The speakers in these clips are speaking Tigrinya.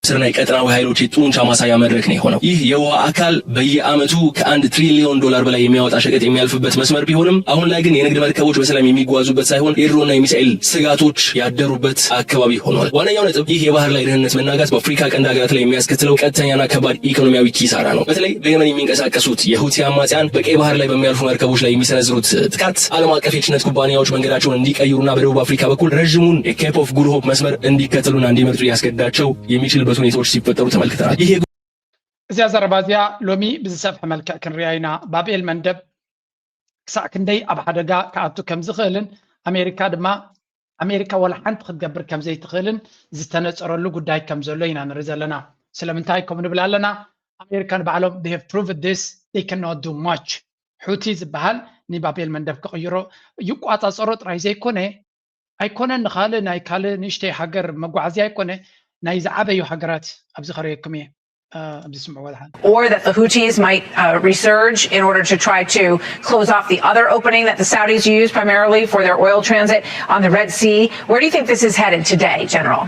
ስር ናይ ቀጠናዊ ኃይሎች የጡንቻ ማሳያ መድረክ ነው የሆነው። ይህ የውሃ አካል በየዓመቱ ከአንድ ትሪሊዮን ዶላር በላይ የሚያወጣ ሸቀጥ የሚያልፍበት መስመር ቢሆንም አሁን ላይ ግን የንግድ መርከቦች በሰላም የሚጓዙበት ሳይሆን የድሮና የሚሳኤል ስጋቶች ያደሩበት አካባቢ ሆኗል። ዋነኛው ነጥብ ይህ የባህር ላይ ደህንነት መናጋት በአፍሪካ ቀንድ ሀገራት ላይ የሚያስከትለው ቀጥተኛና ከባድ ኢኮኖሚያዊ ኪሳራ ነው። በተለይ በየመን የሚንቀሳቀሱት የሁቲ አማጽያን በቀይ ባህር ላይ በሚያልፉ መርከቦች ላይ የሚሰነዝሩት ጥቃት ዓለም አቀፍ የጭነት ኩባንያዎች መንገዳቸውን እንዲቀይሩና በደቡብ አፍሪካ በኩል ረዥሙን የ Cape of Good Hope መስመር እንዲከተሉና እንዲመርጡ ሊያስገድዳቸው የሚችልበት ሁኔታዎች ሲፈጠሩ ተመልክተናል። ይሄ እዚኣ ዘረባ እዚኣ ሎሚ ብዝሰፍሐ መልክዕ ክንሪኣ ኢና። ባብኤል መንደብ ክሳዕ ክንደይ ኣብ ሓደጋ ክኣቱ ከም ዝኽእልን ኣሜሪካ ድማ ኣሜሪካ ዋላ ሓንቲ ክትገብር ከም ዘይትኽእልን ዝተነፀረሉ ጉዳይ ከም ዘሎ ኢና ንርኢ ዘለና። ስለምንታይ ከምኡ ንብል ኣለና? ኣሜሪካ ንባዕሎም they have proved this, they cannot do much። ሑቲ ዝበሃል ንባብኤል መንደብ ክቕይሮ ይቋፃፀሮ ጥራይ ዘይኮነ ኣይኮነን ንካልእ ናይ ካልእ ንእሽተይ ሃገር መጓዓዝያ ኣይኮነ ናይ ዝዓበዩ ሃገራት ኣብዚ ከርእየኩም እየ። Uh, or that the Houthis might uh, resurge in order to try to close off the other opening that the Saudis use primarily for their oil transit on the Red Sea. Where do you think this is headed today, General?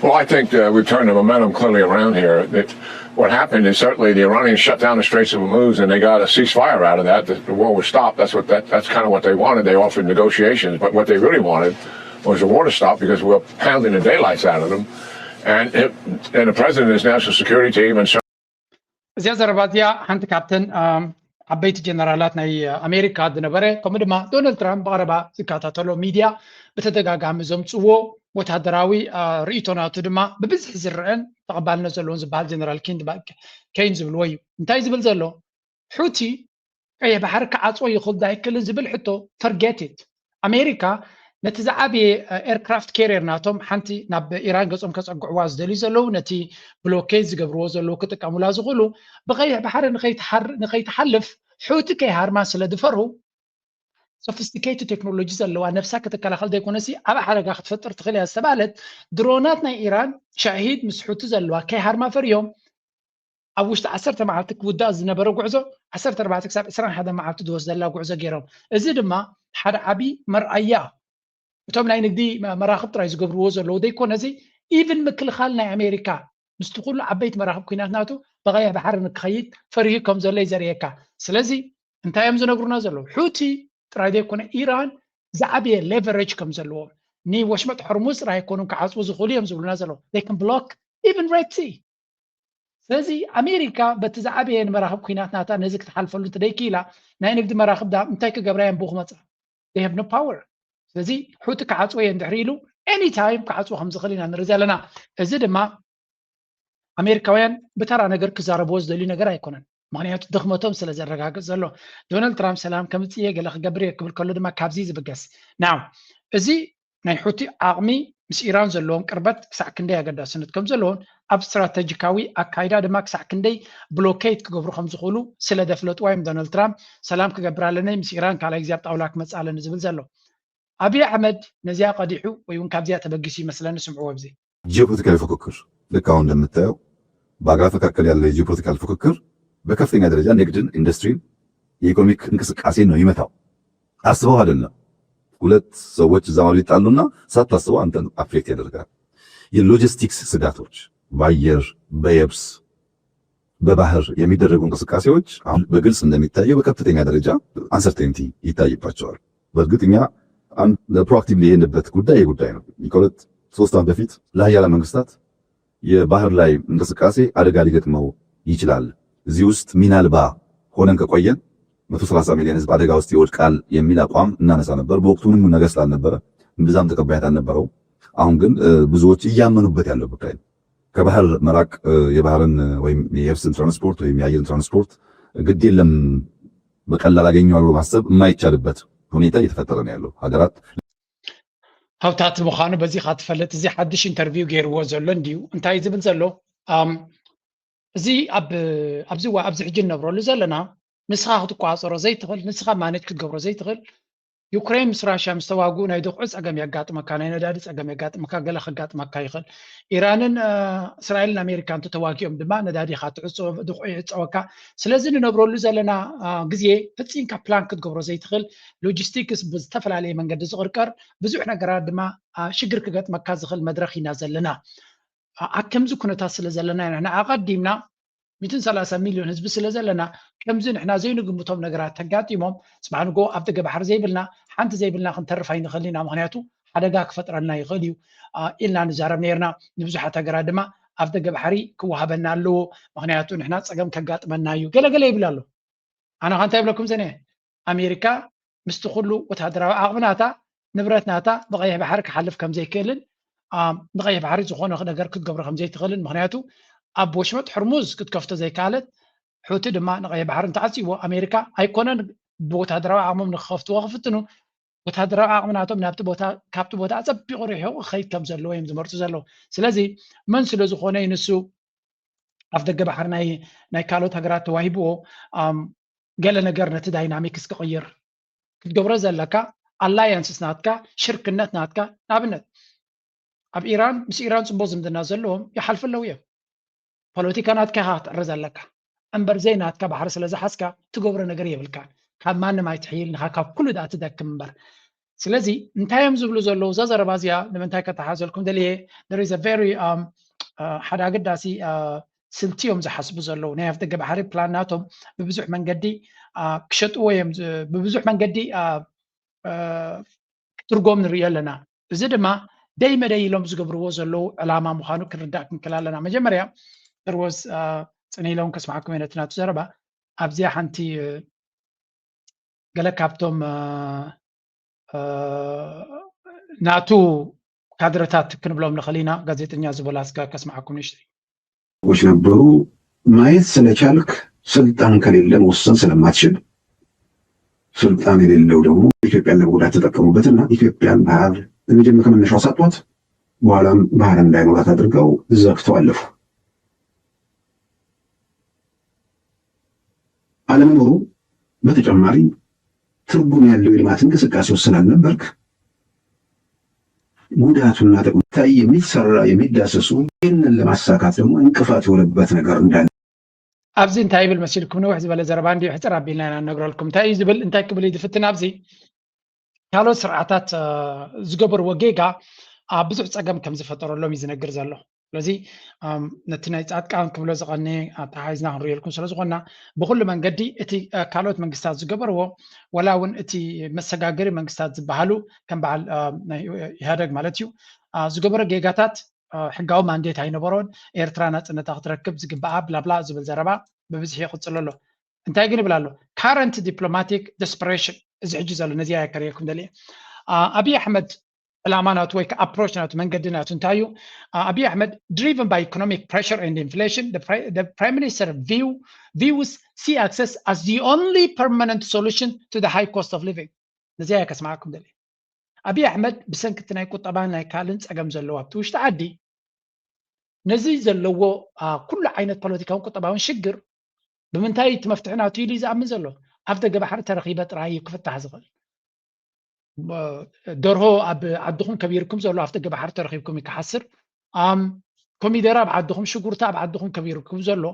Well, I think uh, we've turned the momentum clearly around here. It, what happened is certainly the Iranians shut down the Straits of Hormuz and they got a ceasefire out of that. The, the war was stopped. That's what that, that's kind of what they wanted. They offered negotiations, but what they really wanted was the war to stop because we were pounding the daylights out of them. And, it, and the president is national security team and እዚኣ ዘረባ እዚኣ ሓንቲ ካብተን ዓበይቲ ጀነራላት ናይ ኣሜሪካ ዝነበረ ከምኡ ድማ ዶናልድ ትራምፕ ብቐረባ ዝከታተሎ ሚድያ ብተደጋጋሚ ዘምፅዎ ወታደራዊ ርእይቶ ናቱ ድማ ብብዝሒ ዝረአን ተቐባልነት ዘለዎን ዝበሃል ጀነራል ኬን ዝባ- ኬን ዝብልዎ እዩ። እንታይ ዝብል ዘሎ? ሑቲ ቀይሕ ባሕሪ ክዓፅዎ ይኽእል ዶ ኣይክእልን ዝብል ሕቶ፣ forget it። ኣሜሪካ ነቲ ዝዓበየ ኤርክራፍት ካሪየር ናቶም ሓንቲ ናብ ኢራን ገፆም ከፀግዕዋ ዝደልዩ ዘለዉ፣ ነቲ ብሎኬድ ዝገብርዎ ዘለዉ ክጥቀሙላ ዝኽእሉ፣ ብቀይሕ ባሕሪ ንኸይትሓር- ንኸይትሓልፍ ሑቲ ከይሃርማ ስለ ዝፈርሁ፣ ሶፊስቲኬትድ ቴክኖሎጂ ዘለዋ፣ ነብሳ ክትከላኸል ዘይኮነሲ ኣብ ሓደጋ ክትፈጥር ትኽእል እያ ዝተባህለት ድሮናት ናይ ኢራን ሻሂድ ምስ ሑቲ ዘለዋ ከይሃርማ ፈርዮም ኣብ ውሽጢ ዓሰርተ መዓልቲ ክውዳእ ዝነበረ ጉዕዞ ዓሰርተ ኣርባዕተ ክሳብ ዕስራን ሓደን መዓልቲ ዝወስደላ ጉዕዞ ገይሮም። እዚ ድማ ሓደ ዓቢ መርኣያ እቶም ናይ ንግዲ መራኽብ ጥራይ ዝገብርዎ ዘለዉ ዘይኮነ እዚ ኢቭን ምክልኻል ናይ ኣሜሪካ ምስቲ ኩሉ ዓበይቲ መራኽብ ኩናት ናቱ ብቐይሕ ባሕሪ ንክኸይድ ፈሪሁ ከም ዘሎ እዩ ዘርእየካ። ስለዚ እንታይ እዮም ዝነግሩና ዘለዉ? ሑቲ ጥራይ ዘይኮነ ኢራን ዝዓበየ ሌቨሬጅ ከም ዘለዎም ንወሽመጥ ሕርሙዝ ጥራይ ኣይኮኑን ክዓፅዉ ዝኽእሉ እዮም ዝብሉና ዘለዉ። They can block even Red Sea። ስለዚ ኣሜሪካ በቲ ዝዓበየ ንመራኽብ ኩናት ናታ ነዚ ክትሓልፈሉ እንተደይክኢላ ናይ ንግዲ መራኽብ ዳ እንታይ ክገብራ እየን ብኡ ክመፃ? They have no power። ስለዚ ሑቲ ክዓፅዎ እየ እንድሕር ኢሉ any time ክዓፅዎ ከም ዝኽእል ኢና ንርኢ ዘለና። እዚ ድማ ኣሜሪካውያን ብተራ ነገር ክዛረብዎ ዝደልዩ ነገር ኣይኮነን። ምክንያቱ ድኽመቶም ስለ ዘረጋግፅ ዘሎ። ዶናልድ ትራምፕ ሰላም ከምፅእ እየ ገለ ክገብር እየ ክብል ከሎ ድማ ካብዚ ዝብገስ። Now እዚ ናይ ሑቲ ዓቕሚ ምስ ኢራን ዘለዎም ቅርበት ክሳዕ ክንደይ ኣገዳስነት ከም ዘለዎን ኣብ ስትራተጂካዊ ኣካይዳ ድማ ክሳዕ ክንደይ ብሎኬድ ክገብሩ ከም ዝኽእሉ ስለ ዘፍለጥዋ እዮም ዶናልድ ትራምፕ ሰላም ክገብር ኣለኒ ምስ ኢራን ካልኣይ ግዜ ኣብ ጣውላ ክመፅእ ኣለኒ ዝብል ዘሎ። ኣብይ ኣሕመድ ነዚኣ ቀዲሑ ወይ እውን ካብዚኣ ተበጊሱ ይመስለኒ። ስምዕዎ ኣብዚ። ጂኦፖለቲካዊ ፉክክር ልክ አሁን እንደምታየው በሀገራት መካከል ያለ የጂኦፖለቲካል ፉክክር በከፍተኛ ደረጃ ንግድን ኢንዱስትሪን የኢኮኖሚክ እንቅስቃሴን ነው የሚመታው። አስበው አይደለም ሁለት ሰዎች እዛ ማዶ ይጣሉና ሳታስበው አንተን አፌክት ያደርጋል። የሎጂስቲክስ ስጋቶች በአየር በየብስ በባህር የሚደረጉ እንቅስቃሴዎች አሁን በግልጽ እንደሚታየው በከፍተኛ ደረጃ አንሰርቴንቲ ይታይባቸዋል። በእርግጥ እኛ አንድ ፕሮአክቲቭሊ የሄድንበት ጉዳይ ይህ ጉዳይ ነው። ከሁለት ሶስት ዓመት በፊት ለሀያላን መንግስታት የባህር ላይ እንቅስቃሴ አደጋ ሊገጥመው ይችላል፣ እዚህ ውስጥ ሚና አልባ ሆነን ከቆየን መቶ ሠላሳ ሚሊዮን ህዝብ አደጋ ውስጥ ይወድቃል የሚል አቋም እናነሳ ነበር። በወቅቱ ምንም ነገር ስላልነበረ እምብዛም ተቀባይነት አልነበረውም። አሁን ግን ብዙዎች እያመኑበት ያለው ጉዳይ ነው። ከባህር መራቅ የባህርን ወይም የየብስን ትራንስፖርት ወይም የአየርን ትራንስፖርት ግድ የለም በቀላል አገኘዋለሁ ማሰብ የማይቻልበት ሁኔታ እየተፈጠረ ነው ያለው። ሀገራት ሃብታት ምዃኑ በዚኻ ትፈልጥ። እዚ ሓድሽ ኢንተርቪው ገይርዎ ዘሎ እንድዩ። እንታይ ዝብል ዘሎ? ኣም፣ እዚ ኣብ ኣብዚ ዋ- ኣብዚ ሕጂ እንነብረሉ ዘለና ንስኻ ክትቆፃፀሮ ዘይትኽእል፣ ንስኻ ማኔጅ ክትገብሮ ዘይትኽእል፣ ዩክሬን ምስ ራሽያ ምስ ተዋግኡ ናይ ድኹዒ ፀገም የጋጥመካ፣ ናይ ነዳዲ ፀገም የጋጥመካ፣ ገለ ከጋጥመካ ይኽእል። ኢራንን እ፣ እስራኤልን ኣሜሪካን እንተተዋጊኦም ድማ ነዳዲኻ ትዕፀ ድኹዒ ይዕፀወካ። ስለዚ ንነብረሉ ዘለና እ፣ ግዜ ፈፂምካ ፕላን ክትገብሮ ዘይትኽእል፣ ሎጂስቲክስ ብዝተፈላለየ መንገዲ ዝቕርቀር ብዙሕ ነገራት ድማ እ፣ ሽግር ክገጥመካ ዝኽእል መድረኽ ኢና ዘለና። ኣብ ከምዚ ኩነታት ስለ ዘለና ኢና ንሕና ኣቐዲምና ሚእትን ሰላሳ ሚልዮን ህዝቢ ስለ ዘለና ከምዚ ንሕና ዘይንግምቶም ነገራት ተጋጢሞም፣ ጽባሕ ንጎ ኣብ ደገ ባሕሪ ዘይብልና ሓንቲ ዘይብልና ክንተርፍ ኣይንኽእል ኢና፣ ምኽንያቱ ሓደጋ ክፈጥረልና ይኽእል እዩ ኢልና ንዛረብ ነርና። ንብዙሓት ሃገራት ድማ ኣብ ደገ ባሕሪ ክወሃበና ኣለዎ፣ ምኽንያቱ ንሕና ጸገም ከጋጥመና እዩ ገለገለ ይብል ኣሎ። ኣነ ከ እንታይ ይብለኩም ዘነ ኣሜሪካ ምስቲ ኩሉ ወታደራዊ ዓቕሚ ናታ ንብረት ናታ ብቐይሕ ባሕሪ ክሓልፍ ከም ዘይክእልን ንቐይሕ ባሕሪ ዝኾነ ነገር ክትገብሮ ከም ዘይትኽእልን፣ ምኽንያቱ ኣብ ወሽመጥ ሕርሙዝ ክትከፍቶ ዘይከኣለት፣ ሑቲ ድማ ንቐይሕ ባሕሪ እንተዓፅይዎ ኣሜሪካ ኣይኮነን ብወታደራዊ ዓቕሞም ንክኸፍትዎ ክፍትኑ፣ ወታደራዊ ዓቕሚ ናቶም ናብቲ ቦታ ካብቲ ቦታ ኣፀቢቑ ርሒቑ ክኸይድ ከም ዘለዎ እዮም ዝመርፁ ዘለዉ። ስለዚ መን ስለ ዝኾነ እዩ ንሱ ኣብ ደገ ባሕሪ ናይ ናይ ካልኦት ሃገራት ተዋሂብዎ ገለ ነገር ነቲ ዳይናሚክስ ክቕይር ክትገብሮ ዘለካ ኣላያንስስ ናትካ ሽርክነት ናትካ ንኣብነት ኣብ ኢራን ምስ ኢራን ፅቡቅ ዝምድና ዘለዎም ይሓልፉ ኣለዉ እዮም። ፖለቲካ ናትካ ኢኻ ክትዕሪ ዘለካ እምበር ዘይናትካ ባሕሪ ስለ ዝሓዝካ ትገብሮ ነገር የብልካን። ካብ ማንም ኣይትሕይል ንኻ ካብ ኩሉ ደኣ ትደክም እምበር። ስለዚ እንታይ እዮም ዝብሉ ዘለዉ እዛ ዘረባ እዚኣ ንምንታይ ከተሓዘልኩም ደልየ there is a very ሓደ ኣገዳሲ ስልቲ እዮም ዝሓስቡ ዘለዉ ናይ ኣፍደገ ባሕሪ ፕላን ናቶም ብብዙሕ መንገዲ ክሸጥዎ እዮም ብብዙሕ መንገዲ ክትርጎም ንሪኦ ኣለና። እዚ ድማ ደይ መደይ ኢሎም ዝገብርዎ ዘለዉ ዕላማ ምዃኑ ክንርዳእ ክንክእል ኣለና። መጀመርያ there was ፅነ ኢሎም ከስማዕኩም እየ ነቲ ናቱ ዘረባ ኣብዚኣ ሓንቲ ገለ ካብቶም ናቱ ካድረታት ክንብሎም ንኽእል ኢና። ጋዜጠኛ ዝበላ ስጋ ከስማዕኩም ንሽተይ ነበሩ። ማየት ስለቻልክ ስልጣን ከሌለ መወሰን ስለማትችል ስልጣን የሌለው ደግሞ ኢትዮጵያን ለመጉዳት ተጠቀሙበትና ኢትዮጵያን ባህር ለመጀመር ከመነሻው ሳጧት በኋላም ባህር እንዳይኖራት አድርገው ዘግተው አለፉ። አለመኖሩ በተጨማሪ ትርጉም ያለው የልማት እንቅስቃሴ ውስጥ ስላልነበርክ ጉዳቱና ጥቅሙ ታይ የሚሰራ የሚዳሰሱ ይህንን ለማሳካት ደግሞ እንቅፋት የሆነበት ነገር እንዳለ ኣብዚ እንታይ ይብል መሲልኩም ንውሕ ዝበለ ዘረባ እንዲዩ ሕፅር ኣቢልና ኢና ንነግረልኩም እንታይ እዩ ዝብል እንታይ ክብል እዩ ዝፍትን ኣብዚ ካልኦት ስርዓታት ዝገበርዎ ጌጋ ብዙሕ ፀገም ከም ዝፈጠረሎም እዩ ዝነግር ዘሎ። ስለዚ ነቲ ናይ ፃድቃን ክብሎ ዝቐኒ ኣተሓሒዝና ክንሪእልኩም ስለ ዝኾንና ብኩሉ መንገዲ እቲ ካልኦት መንግስታት ዝገበርዎ ወላ እውን እቲ መሰጋገሪ መንግስታት ዝበሃሉ ከም በዓል ኢህደግ ማለት እዩ ዝገበሮ ጌጋታት ሕጋዊ ማንዴት ኣይነበሮን ኤርትራ ናፅነታ ክትረክብ ዝግበኣ ብላብላ ዝብል ዘረባ ብብዝሒ ይቕፅል ኣሎ። እንታይ ግን ይብል ኣሎ ካረንት ዲፕሎማቲክ ደስፐሬሽን እዚ ሕጂ ዘሎ ነዚ ኣያ ከርእየልኩም ደልየ ኣብይ ኣሕመድ ዕላማ ናቱ ወይ ኣፕሮች ናቱ መንገዲ ናቱ እንታይ እዩ ኣብይ ኣሕመድ driven by economic pressure and inflation the prime minister view views see access as the only permanent solution to the high cost of living ነዚ ኣያ ከስማዕኩም ደልየ ኣብይ ኣሕመድ ብሰንኪ እቲ ናይ ቁጠባን ናይ ካልእን ፀገም ዘለዎ ኣብቲ ውሽጢ ዓዲ ነዚ ዘለዎ ኩሉ ዓይነት ፖለቲካውን ቁጠባውን ሽግር ብምንታይ እቲ መፍትሒ ናቱ ኢሉ እዩ ዝኣምን ዘሎ ኣብ ደገ ባሕሪ ተረኺበ ጥራይ እዩ ክፍታሕ ዝኽእል ደርሆ ኣብ ዓድኹም ከቢርኩም ዘሎ ኣብ ደገ ባሕሪ ተረኺብኩም እዩ ክሓስር ኮሚደረ ኣብ ዓድኹም ሽጉርቲ ኣብ ዓድኹም ከቢርኩም ዘሎ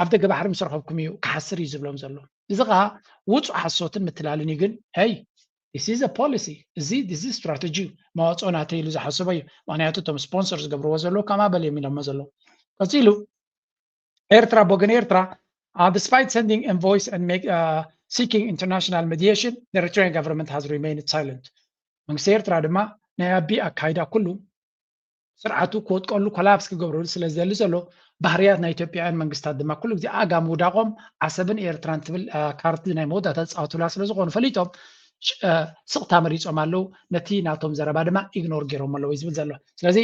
ኣብ ደገ ባሕሪ ምስ ረኸብኩም እዩ ክሓስር እዩ ዝብሎም ዘሎ እዚ ከዓ ውፁእ ሓሶትን ምትላልን እዩ ግን ይ this is a policy እዚ this is strategy መዋፅኦ ናተይ ኢሉ ዝሓስቦ እዩ ምክንያቱ እቶም ስፖንሰር ዝገብርዎ ዘለዉ ከማ በል እዮም ኢሎሞ ዘለዉ ቀፂሉ ኤርትራ ቦገን ኤርትራ despite sending envoys and make, uh, seeking international mediation the Eritrean government has remained silent መንግስቲ ኤርትራ ድማ ናይ ኣቢ ኣካይዳ ኩሉ ስርዓቱ ክወጥቀሉ ኮላፕስ ክገብረሉ ስለ ዝደሊ ዘሎ ባህርያት ናይ ኢትዮጵያውያን መንግስታት ድማ ኩሉ ግዜ ኣጋ ምውዳቆም ዓሰብን ኤርትራን ትብል ካርድ ናይ መወዳእታ ዝፃወቱላ ስለ ዝኾኑ ፈሊጦም ስቕታ መሪፆም ኣለዉ ነቲ ናቶም ዘረባ ድማ ኢግኖር ገይሮም ኣለዉ ዝብል ዘሎ ስለዚ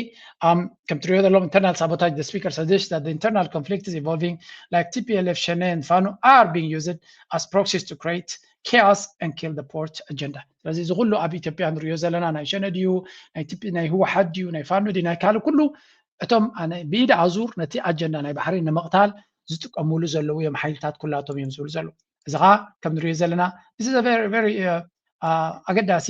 ከም ትሪኦ ዘለዎም internal sabotage the speaker suggests that the internal conflict is evolving like T P L F Shane and Fano are being used as proxies to create chaos and kill the port agenda ስለዚ እዚ ኩሉ ኣብ ኢትዮጵያ ንሪኦ ዘለና ናይ ሸነ ድዩ ናይ ህወሓት ድዩ ናይ ፋኖ ድዩ ናይ ካልእ ኩሉ እቶም ብኢድ ኣዙር ነቲ ኣጀንዳ ናይ ባሕሪ ንምቕታል ዝጥቀሙሉ ዘለዉ እዮም ሓይልታት ኩላቶም እዮም ዝብሉ ዘለዉ እዚ ከዓ ከም ንሪኦ ዘለና very very ኣገዳሲ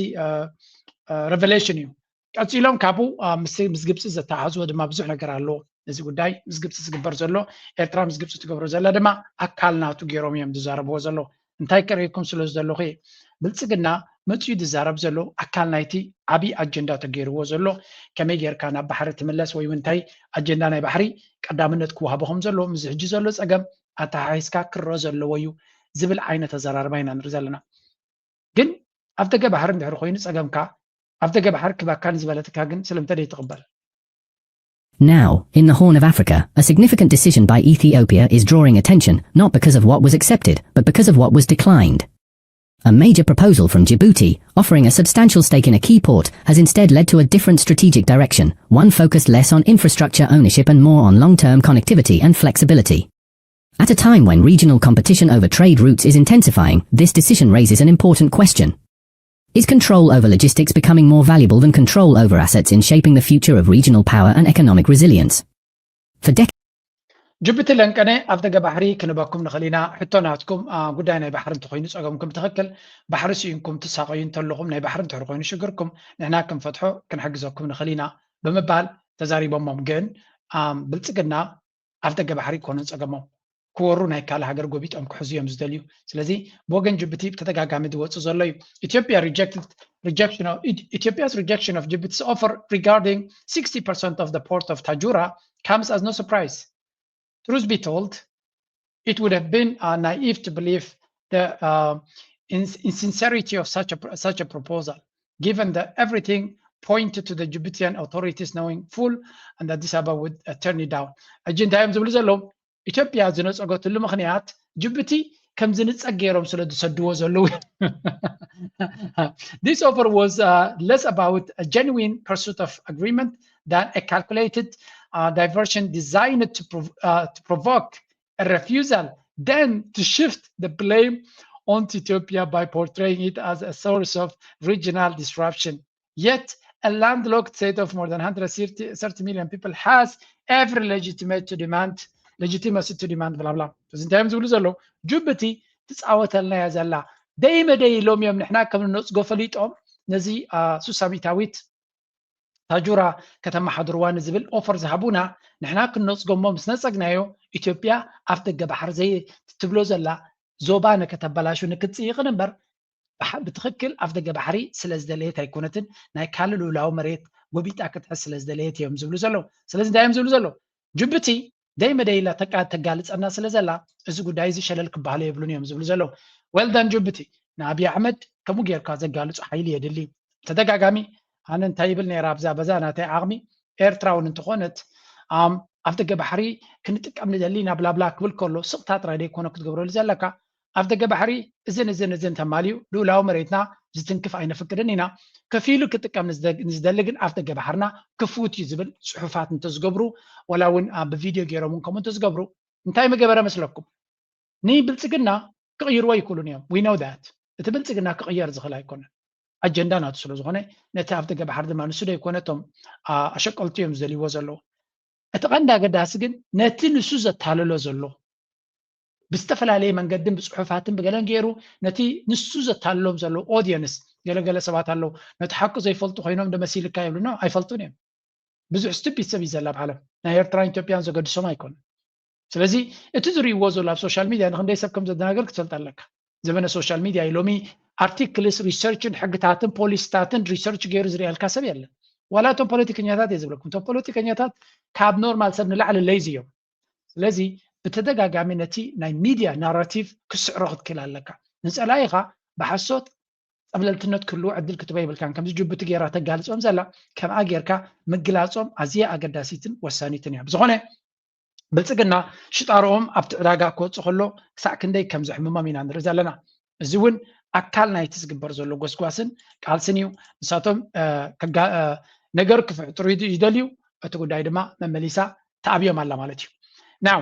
revelation እዩ ቀፂሎም ካብኡ ምስ ግብፂ ዘተሓዝዎ ድማ ብዙሕ ነገር ኣለዎ እዚ ጉዳይ ምስ ግብፂ ዝግበር ዘሎ ኤርትራ ምስ ግብፂ ትገብሮ ዘላ ድማ ኣካል ናቱ ገይሮም እዮም ዝዛረብዎ ዘለዉ እንታይ ከርእየኩም ስለ ዝደለኹ ብልፅግና መፅኡ ዝዛረብ ዘሎ ኣካል ናይቲ ዓብዪ ኣጀንዳ ተገይርዎ ዘሎ፣ ከመይ ጌርካ ናብ ባሕሪ ትምለስ ወይ እውን እንታይ ኣጀንዳ ናይ ባሕሪ ቀዳምነት ክወሃቦ ከም ዘለዎ፣ ምስዚ ሕጂ ዘሎ ፀገም ኣተሓሒዝካ ክረአ ዘለዎ እዩ ዝብል ዓይነት ኣዘራርባ ኢና ንርኢ ዘለና። ግን ኣብ ደገ ባሕሪ እንድሕር ኮይኑ ፀገምካ፣ ኣብ ደገ ባሕሪ ክባካ ንዝበለትካ ግን ስለምንታይ ደይትቕበል? Now, in the Horn of Africa, a significant decision by Ethiopia is drawing attention, not because of what was accepted, but because of what was declined. A major proposal from Djibouti, offering a substantial stake in a key port, has instead led to a different strategic direction, one focused less on infrastructure ownership and more on long term connectivity and flexibility. At a time when regional competition over trade routes is intensifying, this decision raises an important question. Is control over logistics becoming more valuable than control over assets in shaping the future of regional power and economic resilience? For decades, ጅቡቲ ለንቀነ ኣብ ደገ ባሕሪ ክንበኩም ንኽእል ኢና። ሕቶ ናትኩም ጉዳይ ናይ ባሕሪ እንተኮይኑ ጸገምኩም ትኽክል፣ ባሕሪ ስኢንኩም ትሳቐዩ እንተለኹም፣ ናይ ባሕሪ እንተሕር ኮይኑ ሽግርኩም ንሕና ክንፈትሖ ክንሕግዘኩም ንኽእል ኢና ብምባል ተዛሪቦሞም። ግን ብልጽግና ኣብ ደገ ባሕሪ ይኮነን ጸገሞም፣ ክወሩ ናይ ካልእ ሃገር ጎቢጦም ክሕዙ እዮም ዝደልዩ። ስለዚ ብወገን ጅቡቲ ብተደጋጋሚ ዝወጽእ ዘሎ እዩ። Ethiopia rejected rejection of Ethiopia's rejection of Djibouti's offer regarding sixty percent of the port of Tajura comes as no surprise. Truth be told, it would have been uh, naive to believe the uh, insincerity of such a, such a proposal, given that everything pointed to the Djiboutian authorities knowing full and Addis Ababa would uh, turn it down. ሕጂ እንታይ እዮም ዝብሉ ዘለዉ? ኢትዮጵያ ዝነጸገትሉ ምኽንያት ጅቡቲ ከም ዝንጸግ ገይሮም ስለ ዝሰድዎ ዘለዉ። This offer was uh, less about a genuine pursuit of agreement than a calculated uh, diversion designed to, prov- uh, to provoke a refusal, then to shift the blame onto Ethiopia by portraying it as a source of regional disruption. Yet, a landlocked state of more than one hundred thirty million people has every legitimate to demand legitimacy to demand blah blah. እዚ እንታይ እዮም ዝብሉ ዘለዉ? ጅቡቲ ትፃወተልና እያ ዘላ። ደይ መደይ ኢሎም እዮም ንሕና ከም ንነፅጎ ፈሊጦም ነዚ ሱሳ ሚእታዊት ታጁራ ከተመሓድርዋ ንዝብል ኦፈር ዝሃቡና ንሕና ክንነፅጎ እሞ ምስ ነፀግናዮ ኢትዮጵያ ኣፍ ደገ ባሕሪ ዘይ ትብሎ ዘላ ዞባ ንከተበላሹ ንክትፅይቕን እምበር ብትኽክል ኣፍ ደገ ባሕሪ ስለ ዝደለየት ኣይኮነትን፣ ናይ ካልእ ልኡላዊ መሬት ጎቢጣ ክትሕዝ ስለ ዝደለየት እዮም ዝብሉ ዘለዉ። ስለዚ እንታይ እዮም ዝብሉ ዘለዉ? ጅቡቲ ደይ መደይ ኢላ ተቃ ተጋልፀና ስለ ዘላ እዚ ጉዳይ እዚ ሸለል ክበሃሉ የብሉን እዮም ዝብሉ ዘለዉ። Well done ጅቡቲ፣ ንኣብይ ኣሕመድ ከምኡ ጌርካ ዘጋልፁ ሓይሊ የድሊ። ተደጋጋሚ ኣነ እንታይ ይብል ነይረ ኣብዛ በዛ ናተይ ዓቕሚ ኤርትራ እውን እንተኾነት ኣም ኣብ ደገ ባሕሪ ክንጥቀም ንደሊ ኢና ብላብላ ክብል ከሎ ስቕታ ጥራይ ደይኮነ ክትገብረሉ ዘለካ። ኣብ ደገ ባሕሪ እዝን እዝን እዝን ተማልዩ ልኡላዊ መሬትና ዝትንክፍ ኣይነፍቅድን ኢና። ከፊሉ ክጥቀም ንዝደሊ ግን ኣብ ደገ ባሕርና ክፉት እዩ ዝብል ፅሑፋት እንተዝገብሩ፣ ወላ እውን ብቪድዮ ገይሮም እውን ከምኡ እንተዝገብሩ እንታይ ምገበረ መስለኩም? ንብልፅግና ክቕይርዎ ኣይክእሉን እዮም። We know that። እቲ ብልፅግና ክቕየር ዝኽእል ኣይኮነን። ኣጀንዳ ናቱ ስለ ዝኾነ ነቲ ኣብ ደገ ባሕሪ ድማ ንሱ ዶ ይኮነ እቶም ኣሸቀልቱ እዮም ዝደልይዎ ዘለዉ። እቲ ቀንዲ ኣገዳሲ ግን ነቲ ንሱ ዘታልሎ ዘሎ ብዝተፈላለየ መንገድን ብፅሑፋትን ብገለን ገይሩ ነቲ ንሱ ዘታልሎም ዘሎ ኦዲየንስ ገለገለ ሰባት ኣለዉ። ነቲ ሓቂ ዘይፈልጡ ኮይኖም ዶ መሲልካ ይብሉና ኣይፈልጡን እዮም። ብዙሕ ስቱፒድ ሰብ እዩ ዘላ ኣብ ዓለም። ናይ ኤርትራን ኢትዮጵያን ዘገድሶም ኣይኮነን። ስለዚ እቲ ዝርእይዎ ዘሎ ኣብ ሶሻል ሚድያ ንክንደይ ሰብ ከም ዘደናገር ክትፈልጥ ኣለካ። ዘበነ ሶሻል ሚድያ እዩ ሎሚ። ኣርቲክልስ ሪሰርችን ሕግታትን ፖሊስታትን ሪሰርች ገይሩ ዝርእየልካ ሰብ የለን። ዋላ እቶም ፖለቲከኛታት እየ ዝብለኩም፣ እቶም ፖለቲከኛታት ካብ ኖርማል ሰብ ንላዕሊ ለይዚ እዮም። ስለዚ ብተደጋጋሚ ነቲ ናይ ሚድያ ናራቲቭ ክስዕሮ ክትክእል ኣለካ። ንፀላኢኻ ብሓሶት ፀብለልትነት ክህልዎ ዕድል ክትበ ይብልካን። ከምዚ ጅቡቲ ጌራ ተጋልፆም ዘላ ከምኣ ጌርካ ምግላፆም ኣዝያ ኣገዳሲትን ወሳኒትን እያ። ብዝኾነ ብልፅግና ሽጣርኦም ኣብቲ ዕዳጋ ክወፅእ ከሎ ክሳዕ ክንደይ ከም ዘሕምሞም ኢና ንርኢ ዘለና። እዚ እውን ኣካል ናይቲ ዝግበር ዘሎ ጎስጓስን ቃልስን እዩ። ንሳቶም ነገር ክፍጥሩ ይደልዩ፣ እቲ ጉዳይ ድማ መመሊሳ ተኣብዮም ኣላ ማለት እዩ። ናው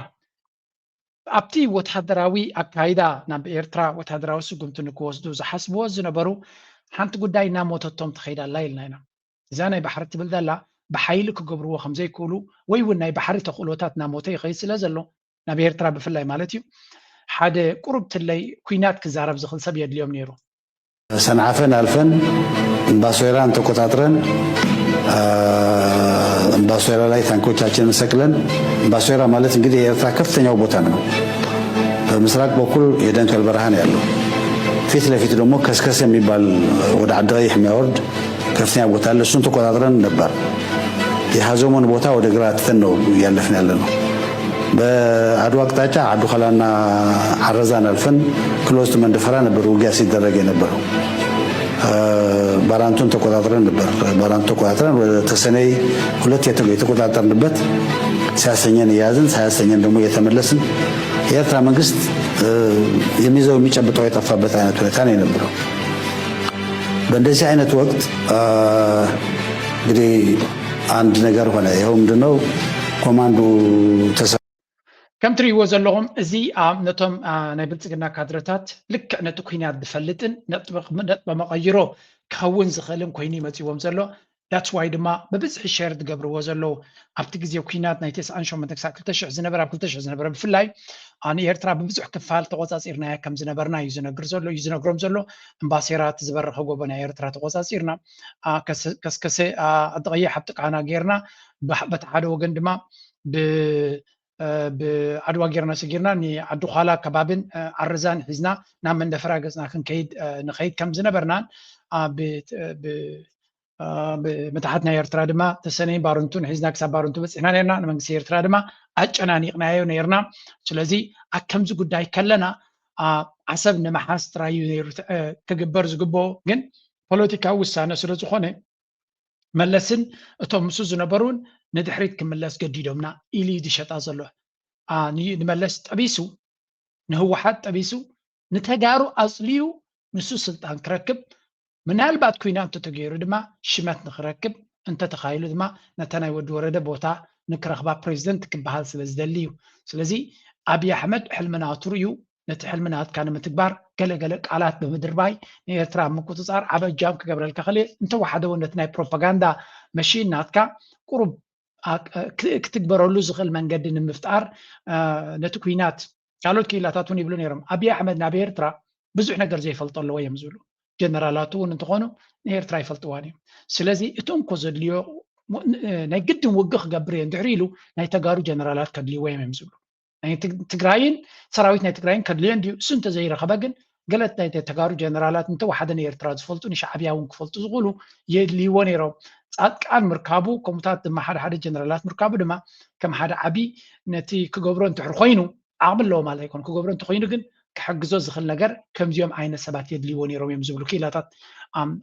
ኣብቲ ወታደራዊ ኣካይዳ ናብ ኤርትራ ወታደራዊ ስጉምቲ ንክወስዱ ዝሓስብዎ ዝነበሩ ሓንቲ ጉዳይ እናሞተቶም ትኸይድ ኣላ ኢልና ኢና። እዛ ናይ ባሕሪ ትብል ዘላ ብሓይሊ ክገብርዎ ከም ዘይክእሉ ወይ እውን ናይ ባሕሪ ተኽእሎታት እናሞተ ይኸይድ ስለ ዘሎ ናብ ኤርትራ ብፍላይ ማለት እዩ ሓደ ቁሩብ ትለይ ኩናት ክዛረብ ዝኽእል ሰብ የድልዮም ነይሩ። ሰንዓፈን ኣልፈን እምባሶይራን ተቆጣጥረን እምባሶይራ ላይ ታንኮቻችንን ሰቅለን እምባሶይራ ማለት እንግዲህ የኤርትራ ከፍተኛው ቦታ ነው። በምስራቅ በኩል የደንከል በረሃ ነው ያለው። ፊት ለፊት ደግሞ ከስከስ የሚባል ወደ ዓዲ ቀይሕ የሚያወርድ ከፍተኛ ቦታ አለ። እሱን ተቆጣጥረን ነበር። የሀዞሞን ቦታ ወደ ግራ ትተን ነው እያለፍን ያለ ነው። በአድዋ አቅጣጫ አዱኸላና አረዛን አልፈን ክሎዝ ቱ መንደፈራ ነበር ውጊያ ሲደረግ የነበረው። ባራንቱን ተቆጣጥረን ነበር። ባራንቱ ተቆጣጥረን ወደ ተሰነይ ሁለት የተቆጣጠርንበት፣ ሲያሰኘን እያዝን ሳያሰኘን ደግሞ እየተመለስን፣ የኤርትራ መንግስት የሚይዘው የሚጨብጠው የጠፋበት አይነት ሁኔታ ነው የነበረው። በእንደዚህ አይነት ወቅት እንግዲህ አንድ ነገር ሆነ። ይኸው ምንድነው? ኮማንዱ ተሰ ከም ትርእይዎ ዘለኹም፣ እዚ ነቶም ናይ ብልፅግና ካድረታት ልክዕ ነቲ ኩናት ዝፈልጥን ነጥበ መቐይሮ ክኸውን ዝኽእልን ኮይኑ ይመፅዎም ዘሎ። That's why ድማ ብብዝሒ ሸር ዝገብርዎ ዘለዉ። ኣብቲ ግዜ ኩናት ናይ ተስዓን ሸሞንተን ክሳብ ክልተ ሽሕ ዝነበረ፣ ኣብ ክልተ ሽሕ ዝነበረ ብፍላይ ንኤርትራ ብብዙሕ ክፋል ተቆፃፂርናያ ከም ዝነበርና እዩ ዝነግር ዘሎ እዩ ዝነግሮም ዘሎ። እምባሴራት ዝበረኸ ጎቦ ናይ ኤርትራ ተቆፃፂርና፣ ከስከሰ ዓዲ ቀይሕ ኣብ ጥቃና ጌርና፣ በቲ ሓደ ወገን ድማ ብዓድዋ ጌርና ሰጊርና ንዓዲ ዃላ ከባብን ዓረዛን ሒዝና ናብ መንደፈራ ገፅና ክንከይድ ንኸይድ ከም ዝነበርናን ብመታሓት ናይ ኤርትራ ድማ ተሰነይ ባርንቱን ሒዝና ክሳብ ባርንቱ በፂሕና ነርና። ንመንግስቲ ኤርትራ ድማ ኣጨናኒቕናዮ ነርና። ስለዚ ኣብ ከምዚ ጉዳይ ከለና ዓሰብ ንምሓዝ ጥራይ እዩ ነይሩ ክግበር ዝግብኦ። ግን ፖለቲካዊ ውሳነ ስለ ዝኾነ መለስን እቶም ምስኡ ዝነበሩን ንድሕሪት ክምለስ ገዲዶምና ኢሉ እዩ ዝሸጣ ዘሎ። ንመለስ ጠቢሱ፣ ንህወሓት ጠቢሱ፣ ንተጋሩ ኣፅልዩ ንሱ ስልጣን ክረክብ፣ ምናልባት ኩናት እንተተገይሩ ድማ ሽመት ንክረክብ፣ እንተተኻይሉ ድማ ነታ ናይ ወዲ ወረደ ቦታ ንክረኽባ ፕሬዚደንት ክበሃል ስለ ዝደሊ እዩ። ስለዚ ኣብይ ኣሕመድ ሕልሚ ናቱ ርእዩ ነቲ ሕልሚ ናትካ ንምትግባር ገለገለ ቃላት ብምድርባይ ንኤርትራ ምቁፅፃር ዓበ እጃም ክገብረልካ ክእል። እንተወሓደ እውን ነቲ ናይ ፕሮፓጋንዳ መሽን ናትካ ቁሩብ ክትግበረሉ ዝኽእል መንገዲ ንምፍጣር ነቲ ኩናት ካልኦት ክኢላታት እውን ይብሉ ነይሮም። ኣብይ ኣሕመድ ናብ ኤርትራ ብዙሕ ነገር ዘይፈልጦ ኣለዎ እዮም ዝብሉ። ጀነራላቱ እውን እንተኾኑ ንኤርትራ ይፈልጥዋን እዮም። ስለዚ እቲ እንኮ ዘድልዮ ናይ ግድን ውግእ ክገብር እየ እንድሕሪ ኢሉ ናይ ተጋሩ ጀነራላት ከድልይዎ እዮም እዮም ዝብሉ። ናይ ትግራይን ሰራዊት ናይ ትግራይን ከድልዮ እንድዩ። እሱ እንተዘይረኸበ ግን ገለት ናይ ተጋሩ ጀነራላት እንተወሓደ ንኤርትራ ዝፈልጡ ንሻዕብያ እውን ክፈልጡ ዝኽእሉ የድልይዎ ነይሮም። ፃድቃን ምርካቡ ከምኡታት ድማ ሓደ ሓደ ጀነራላት ምርካቡ ድማ ከም ሓደ ዓብዪ ነቲ ክገብሮ እንድሕር ኮይኑ ዓቕሚ ኣለዎ ማለት ኣይኮነ። ክገብሮ እንተኮይኑ ግን ክሕግዞ ዝኽእል ነገር ከምዚኦም ዓይነት ሰባት የድልይዎ ነይሮም እዮም ዝብሉ ክኢላታት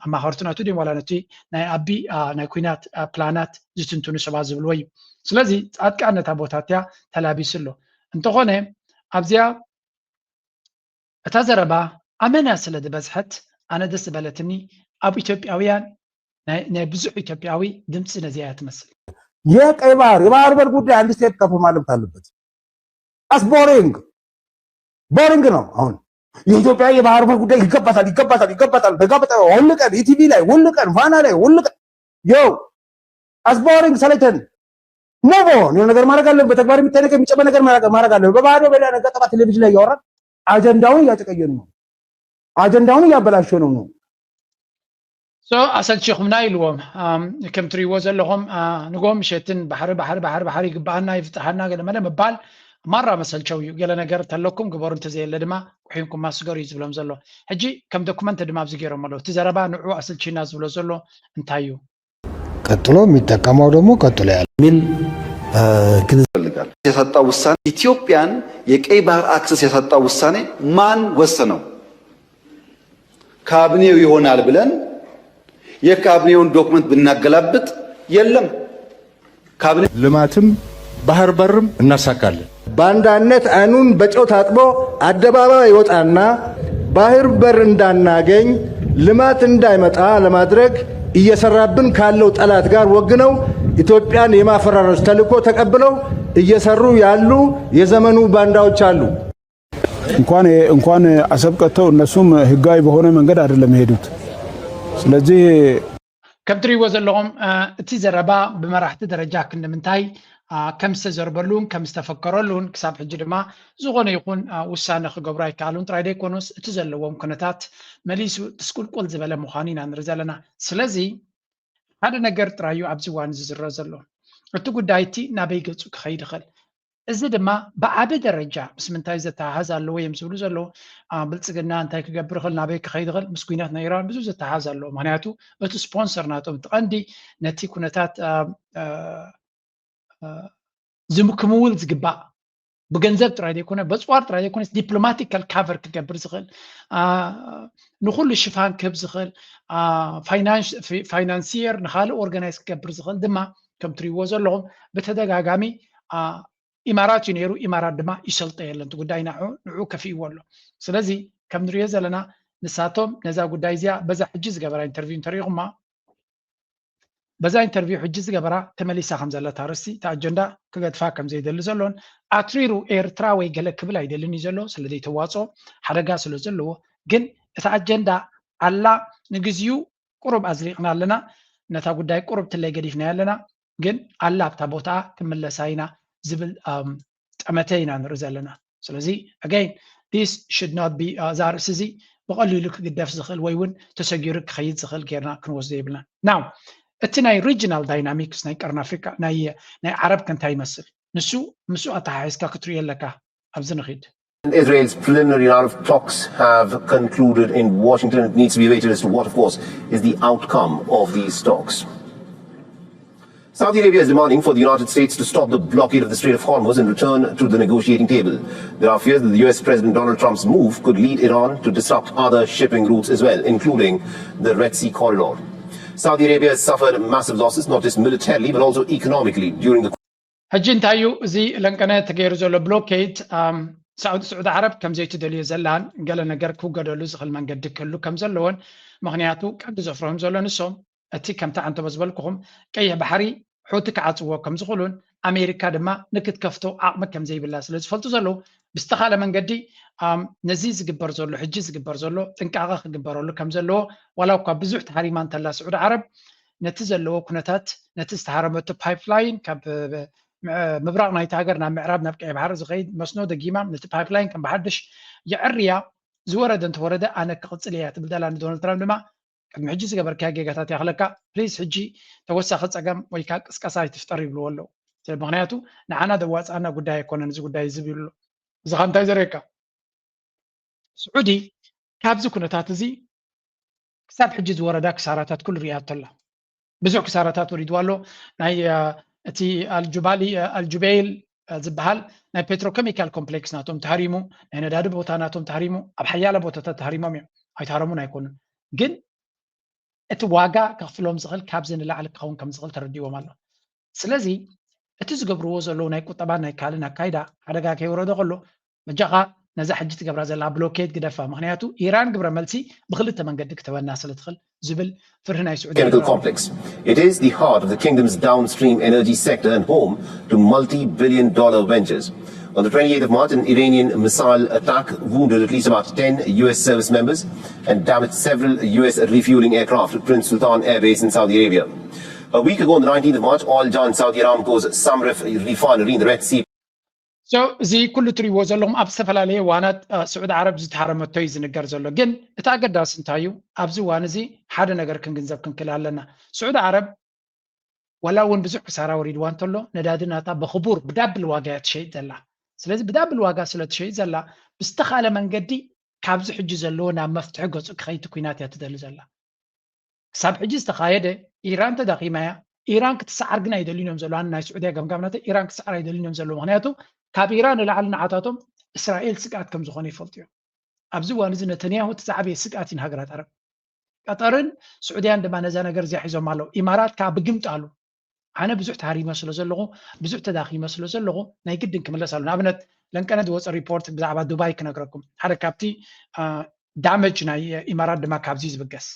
ኣማኸርቱ ናቱ ድም ዋላ ነቲ ናይ ኣቢ ናይ ኩናት ፕላናት ዝትንትኑ ሰባት ዝብልዎ እዩ። ስለዚ ፃድቃን ነታ ቦታ እቲያ ተላቢሱ ኣሎ። እንተኾነ ኣብዚኣ እታ ዘረባ ኣመና ስለ ዝበዝሐት ኣነ ደስ ዝበለትኒ። ኣብ ኢትዮጵያውያን ናይ ብዙሕ ኢትዮጵያዊ ድምፂ ነዚያ እያ ትመስል። የቀይ ባህር የባህር በር ጉዳይ አንድ ስቴት ከፍ ማለት አለበት። አስ ቦሪንግ ቦሪንግ ነው። አሁን የኢትዮጵያ የባህር በር ጉዳይ ይገባታል ይገባታል ይገባታል በጋበጠ ሁሉ ቀን ኢቲቪ ላይ ሁሉ ቀን ፋና ላይ ሁሉ ቀን ዮ አስ ቦሪንግ ሰለቸን። ሞቦ የሆነ ነገር ማድረግ አለብን። በተግባር የሚታይ ነገር የሚጨበጥ ነገር ማድረግ አለብን። በባዶ በሌላ ነገር ጠፋ ቴሌቪዥን ላይ እያወራን አጀንዳውን እያጨቀየኑ ነው። አጀንዳውን እያበላሸ ነው ነው ኣሰልቺኹምና ኢልዎም። ከም ትሪእዎ ዘለኹም ንጎ ምሸትን ባሕሪ ባሕሪ ባሕሪ ባሕሪ ይግባኣና ይፍትሓና ገለ መለ ምባል ማራ መሰልቸው እዩ። ገለ ነገር ተለኩም ግበሩ እንተዘየለ ድማ ኩሒንኩም ማስገሩ እዩ ዝብሎም ዘሎ። ሕጂ ከም ዶኩመንት ድማ ኣብዚ ገይሮም ኣለዉ። እቲ ዘረባ ንዑ ኣሰልቺና ዝብሎ ዘሎ እንታይ እዩ? ቀጥሎ የሚጠቀመው ደግሞ ቀጥሎ ያለ የሚል ግንዛቤ ያሳጣው ውሳኔ ኢትዮጵያን የቀይ ባህር አክሰስ ያሳጣው ውሳኔ ማን ወሰነው? ካቢኔው ይሆናል ብለን የካቢኔውን ዶክመንት ብናገላብጥ የለም። ካቢኔ ልማትም ባህር በርም እናሳካለን። ባንዳነት አይኑን በጨው ታጥቦ አደባባይ ይወጣና ባህር በር እንዳናገኝ ልማት እንዳይመጣ ለማድረግ እየሰራብን ካለው ጠላት ጋር ወግነው ኢትዮጵያን የማፈራረስ ተልዕኮ ተቀብለው እየሰሩ ያሉ የዘመኑ ባንዳዎች አሉ። እንኳን እንኳን አሰብ ቀጥተው እነሱም ህጋዊ በሆነ መንገድ አይደለም የሄዱት። ስለዚህ ከም ትሪእዎ ዘለኹም እቲ ዘረባ ብመራሕቲ ደረጃ ክንዲ ምንታይ ከም ዝተዘርበሉን ከም ዝተፈከረሉን ክሳብ ሕጂ ድማ ዝኾነ ይኹን ውሳነ ክገብሩ ኣይከኣሉን ጥራይ ዘይኮኑስ እቲ ዘለዎም ኩነታት መሊሱ ድስቁልቁል ዝበለ ምዃኑ ኢና ንርኢ ዘለና። ስለዚ ሓደ ነገር ጥራይ እዩ ኣብዚ እዋን ዝዝረ ዘሎ። እቲ ጉዳይ እቲ ናበይ ገጹ ክኸይድ ይኽእል? እዚ ድማ ብዓቢ ደረጃ ምስ ምንታይ ዘተሓሕዝ ኣለዎ እዮም ዝብሉ ዘለዉ። ብልጽግና እንታይ ክገብር ይኽእል፣ ናበይ ክኸይድ ይኽእል፣ ምስ ኲናት ናይ ኢራን ብዙሕ ዘተሓሕዝ ኣለዎ። ምኽንያቱ እቲ ስፖንሰር ናቶም እቲ ቀንዲ ነቲ ኩነታት ዝምክምውል ዝግባእ ብገንዘብ ጥራይ ዘይኮነ፣ በፅዋር ጥራይ ዘይኮነ፣ ዲፕሎማቲካል ካቨር ክገብር ዝኽእል፣ ንኩሉ ሽፋን ክህብ ዝኽእል፣ ፋይናንሲየር ንካልእ ኦርጋናይዝ ክገብር ዝኽእል ድማ ከም ትሪእዎ ዘለኹም ብተደጋጋሚ ኢማራት እዩ ነይሩ። ኢማራት ድማ ይሰልጦ የለን፣ እቲ ጉዳይ ንዑ ንዑ ከፊእዎ ኣሎ። ስለዚ ከም ንሪኦ ዘለና ንሳቶም ነዛ ጉዳይ እዚኣ በዛ ሕጂ ዝገበራ ኢንተርቪው እንተሪኢኹማ፣ በዛ ኢንተርቪው ሕጂ ዝገበራ ተመሊሳ ከም ዘለታ ርእሲ እቲ ኣጀንዳ ክገድፋ ከም ዘይደሊ ዘሎን ኣትሪሩ ኤርትራ ወይ ገለ ክብል ኣይደልን እዩ ዘሎ፣ ስለ ዘይተዋፅኦ ሓደጋ ስለ ዘለዎ። ግን እቲ ኣጀንዳ ኣላ፣ ንግዚኡ ቁሩብ ኣዝሊቕና ኣለና፣ ነታ ጉዳይ ቁሩብ ትለይ ገዲፍናያ ኣለና፣ ግን ኣላ ኣብታ ቦታኣ ክምለሳ ኢና ዝብል ጠመተ ኢና ንርኢ ዘለና። ስለዚ ኣገይን this should not be እዛ ርእሲ እዚ ብቐሊሉ ክግደፍ ዝኽእል ወይ እውን ተሰጊሩ ክኸይድ ዝኽእል ጌርና ክንወስዶ የብልና። ናው እቲ ናይ ሪጅናል ዳይናሚክስ ናይ ቀርኒ ኣፍሪካ ናይ ናይ ዓረብ ከ እንታይ ይመስል? ንሱ ምስኡ ኣተሓሒዝካ ክትሪኦ ኣለካ። ኣብዚ ንኺድ። Israel's preliminary round of talks have concluded in Washington. It needs to be waited as to what, of course, is the outcome of these talks. Saudi Arabia is demanding for the United States to stop the blockade of the Strait of Hormuz and return to the negotiating table. There are fears that the U S President Donald Trump's move could lead Iran to disrupt other shipping routes as well, including the Red Sea corridor. Saudi Arabia has suffered massive losses, not just militarily, but also economically during the ሕጂ እንታይ እዩ እዚ ለንቀነ ተገይሩ ዘሎ ብሎኬድ? ሳዑዲ ስዑዲ ዓረብ ከም ዘይትደልዮ ዘላን ገለ ነገር ክውገደሉ ዝኽእል መንገዲ ክህሉ ከም ዘለዎን፣ ምኽንያቱ ቀንዲ ዘፍርሆም ዘሎ ንሶም እቲ ከምቲ ዓንተቦ ዝበልኩኹም ቀይሕ ባሕሪ ሑቲ ክዓፅዎ ከም ዝኽእሉን ኣሜሪካ ድማ ንክትከፍቶ ዓቕሚ ከም ዘይብላ ስለ ዝፈልጡ ዘለዉ ብዝተኻለ መንገዲ ነዚ ዝግበር ዘሎ ሕጂ ዝግበር ዘሎ ጥንቃቐ ክግበረሉ ከም ዘለዎ ዋላ እኳ ብዙሕ ተሃሪማ እንተላ ስዑዲ ዓረብ ነቲ ዘለዎ ኩነታት ነቲ ዝተሃረመቶ ፓይፕላይን ካብ ምብራቕ ናይቲ ሃገር ናብ ምዕራብ ናብ ቀይ ባሕሪ ዝኸይድ መስኖ ደጊማ ነቲ ፓይፕላይን ከም ብሓድሽ የዕርያ ዝወረደ እንተወረደ ኣነ ክቕፅል እያ ትብል ዘላ ንዶናልድ ትራምፕ ድማ ቅድሚ ሕጂ ዝገበርካዮ ጌጋታት ይኣኽለካ ፕሊዝ ሕጂ ተወሳኺ ፀገም ወይ ከዓ ቅስቀሳ ኣይትፍጠር ይብልዎ ኣለዉ። ምክንያቱ ንዓና ዘዋፅኣና ጉዳይ ኣይኮነን እዚ ጉዳይ ዝብል ኣሎ። እዚ ከዓ እንታይ ዘርእየካ? ስዑዲ ካብዚ ኩነታት እዚ ክሳብ ሕጂ ዝወረዳ ክሳራታት ኩሉ ሪኣቶ ኣላ። ብዙሕ ክሳራታት ወሪድዋ ኣሎ። ናይ እቲ ኣልጁባሊ ኣልጁቤይል ዝበሃል ናይ ፔትሮኬሚካል ኮምፕሌክስ ናቶም ተሃሪሙ፣ ናይ ነዳዲ ቦታ ናቶም ተሃሪሙ፣ ኣብ ሓያለ ቦታታት ተሃሪሞም እዮም። ኣይተሃረሙን ኣይኮኑን፣ ግን እቲ ዋጋ ከኽፍሎም ዝኽእል ካብዚ ንላዕሊ ክኸውን ከም ዝኽእል ተረዲዎም ኣሎ። ስለዚ እቲ ዝገብርዎ ዘለዉ ናይ ቁጠባን ናይ ካልእን ኣካይዳ ሓደጋ ከይወረዶ ከሎ በጃኻ ነዛ ሕጂ ትገብራ ዘላ ብሎኬድ ግደፋ፣ ምኽንያቱ ኢራን ግብረ መልሲ ብክልተ መንገዲ ክተበና ስለ ትኽእል ዝብል ፍርሂ ናይ ስዑዲ chemical complex. It is the heart of the kingdom's downstream energy sector and home to multi-billion dollar ventures. On the twenty-eighth of March, an Iranian missile attack wounded at least about ten U S service members and damaged several U S refueling aircraft at Prince Sultan Air Base in Saudi Arabia. A week ago, on the nineteenth of March, oil giant Saudi Aramco's Samref refinery in the Red Sea So እዚ ኩሉ ትሪእዎ ዘለኹም ኣብ ዝተፈላለየ እዋናት ስዑዲ ዓረብ ዝተሃረመቶ እዩ ዝንገር ዘሎ። ግን እቲ ኣገዳሲ እንታይ እዩ? ኣብዚ እዋን እዚ ሓደ ነገር ክንግንዘብ ክንክእል ኣለና። ስዑዲ ዓረብ ዋላ እውን ብዙሕ ክሳራ ወሪድዋ እንተሎ ነዳዲ ናታ ብኽቡር ብዳብል ዋጋ እያ ትሸይጥ ዘላ። ስለዚ ብዳብል ዋጋ ስለ ትሸይጥ ዘላ ብዝተኻለ መንገዲ ካብዚ ሕጂ ዘለዎ ናብ መፍትሒ ገፁ ክኸይድ ኩናት እያ ትደሊ ዘላ። ክሳብ ሕጂ ዝተኻየደ ኢራን ተዳኺማ እያ። ኢራን ክትሰዓር ግን ኣይደልን እዮም ዘለዉ። ኣነ ናይ ስዑድያ ገምጋም ናተ ኢራን ክትሰዓር ኣይደልን እዮም ዘለዉ። ምክንያቱ ካብ ኢራን ንላዕሊ ንዓታቶም እስራኤል ስግኣት ከም ዝኾነ ይፈልጡ እዮም። ኣብዚ እዋን እዚ ነተንያሁ እቲ ዝዓበየ ስግኣት እዩ ንሃገራት ዓረብ። ቀጠርን ስዑድያን ድማ ነዛ ነገር እዚኣ ሒዞም ኣለዉ። ኢማራት ከዓ ብግምጣሉ ኣነ ብዙሕ ተሃሪመ ስለ ዘለኹ ብዙሕ ተዳኺመ ስለ ዘለኹ ናይ ግድን ክምለስ ኣሎ። ንኣብነት ለንቀነ ዝወፀ ሪፖርት ብዛዕባ ዱባይ ክነግረኩም ሓደ ካብቲ ዳመጅ ናይ ኢማራት ድማ ካብዚ ዝብገስ።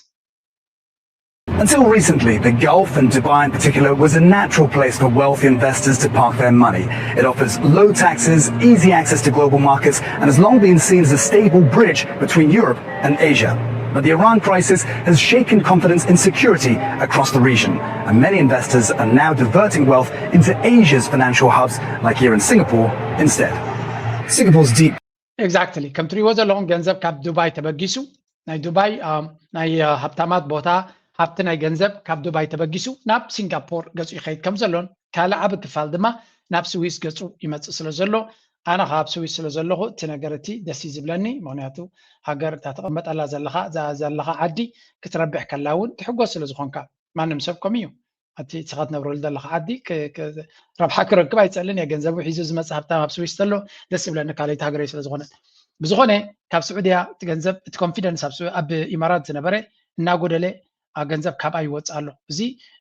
Until recently, the Gulf, and Dubai in particular, was a natural place for wealthy investors to park their money. It offers low taxes, easy access to global markets, and has long been seen as a stable bridge between Europe and Asia. But the Iran crisis has shaken confidence in security across the region, and many investors are now diverting wealth into Asia's financial hubs, like here in Singapore, instead. Singapore's deep Exactly. ከም ትሪእዎ ዘለኹም ገንዘብ ካብ ዱባይ ተበጊሱ ናይ ዱባይ ናይ ሃብታማት ቦታ ሃብቲ ናይ ገንዘብ ካብ ዱባይ ተበጊሱ ናብ ሲንጋፖር ገፁ ይኸይድ ከም ዘሎን ካልእ ዓቢ ክፋል ድማ ናብ ስዊስ ገፁ ይመፅእ ስለ ዘሎ ኣነ ካብ ስዊስ ስለ ዘለኹ እቲ ነገር እቲ ደስ እዩ ዝብለኒ። ምክንያቱ ሃገር እታ ተቐመጠላ ዘለኻ እዛ ዘለኻ ዓዲ ክትረብሕ ከላ እውን ትሕጎስ ስለ ዝኾንካ ማንም ሰብ ከምኡ እዩ። እቲ ንስኻ ትነብረሉ ዘለኻ ዓዲ ክ- ክ- ረብሓ ክረክብ ኣይፀልን እየ። ገንዘቡ ሒዙ ዝመፅእ ሃብታም ኣብ ስዊስ ዘሎ ደስ ይብለኒ ካልኣይቲ ሃገረይ ስለ ዝኾነት። ብዝኾነ ካብ ስዑድያ እቲ ገንዘብ እቲ ኮንፊደንስ ኣብ ስዑ- ኣብ ኢማራት ዝነበረ እናጎደለ ገንዘብ ካብኣ ይወፅእ ኣሎ። እዚ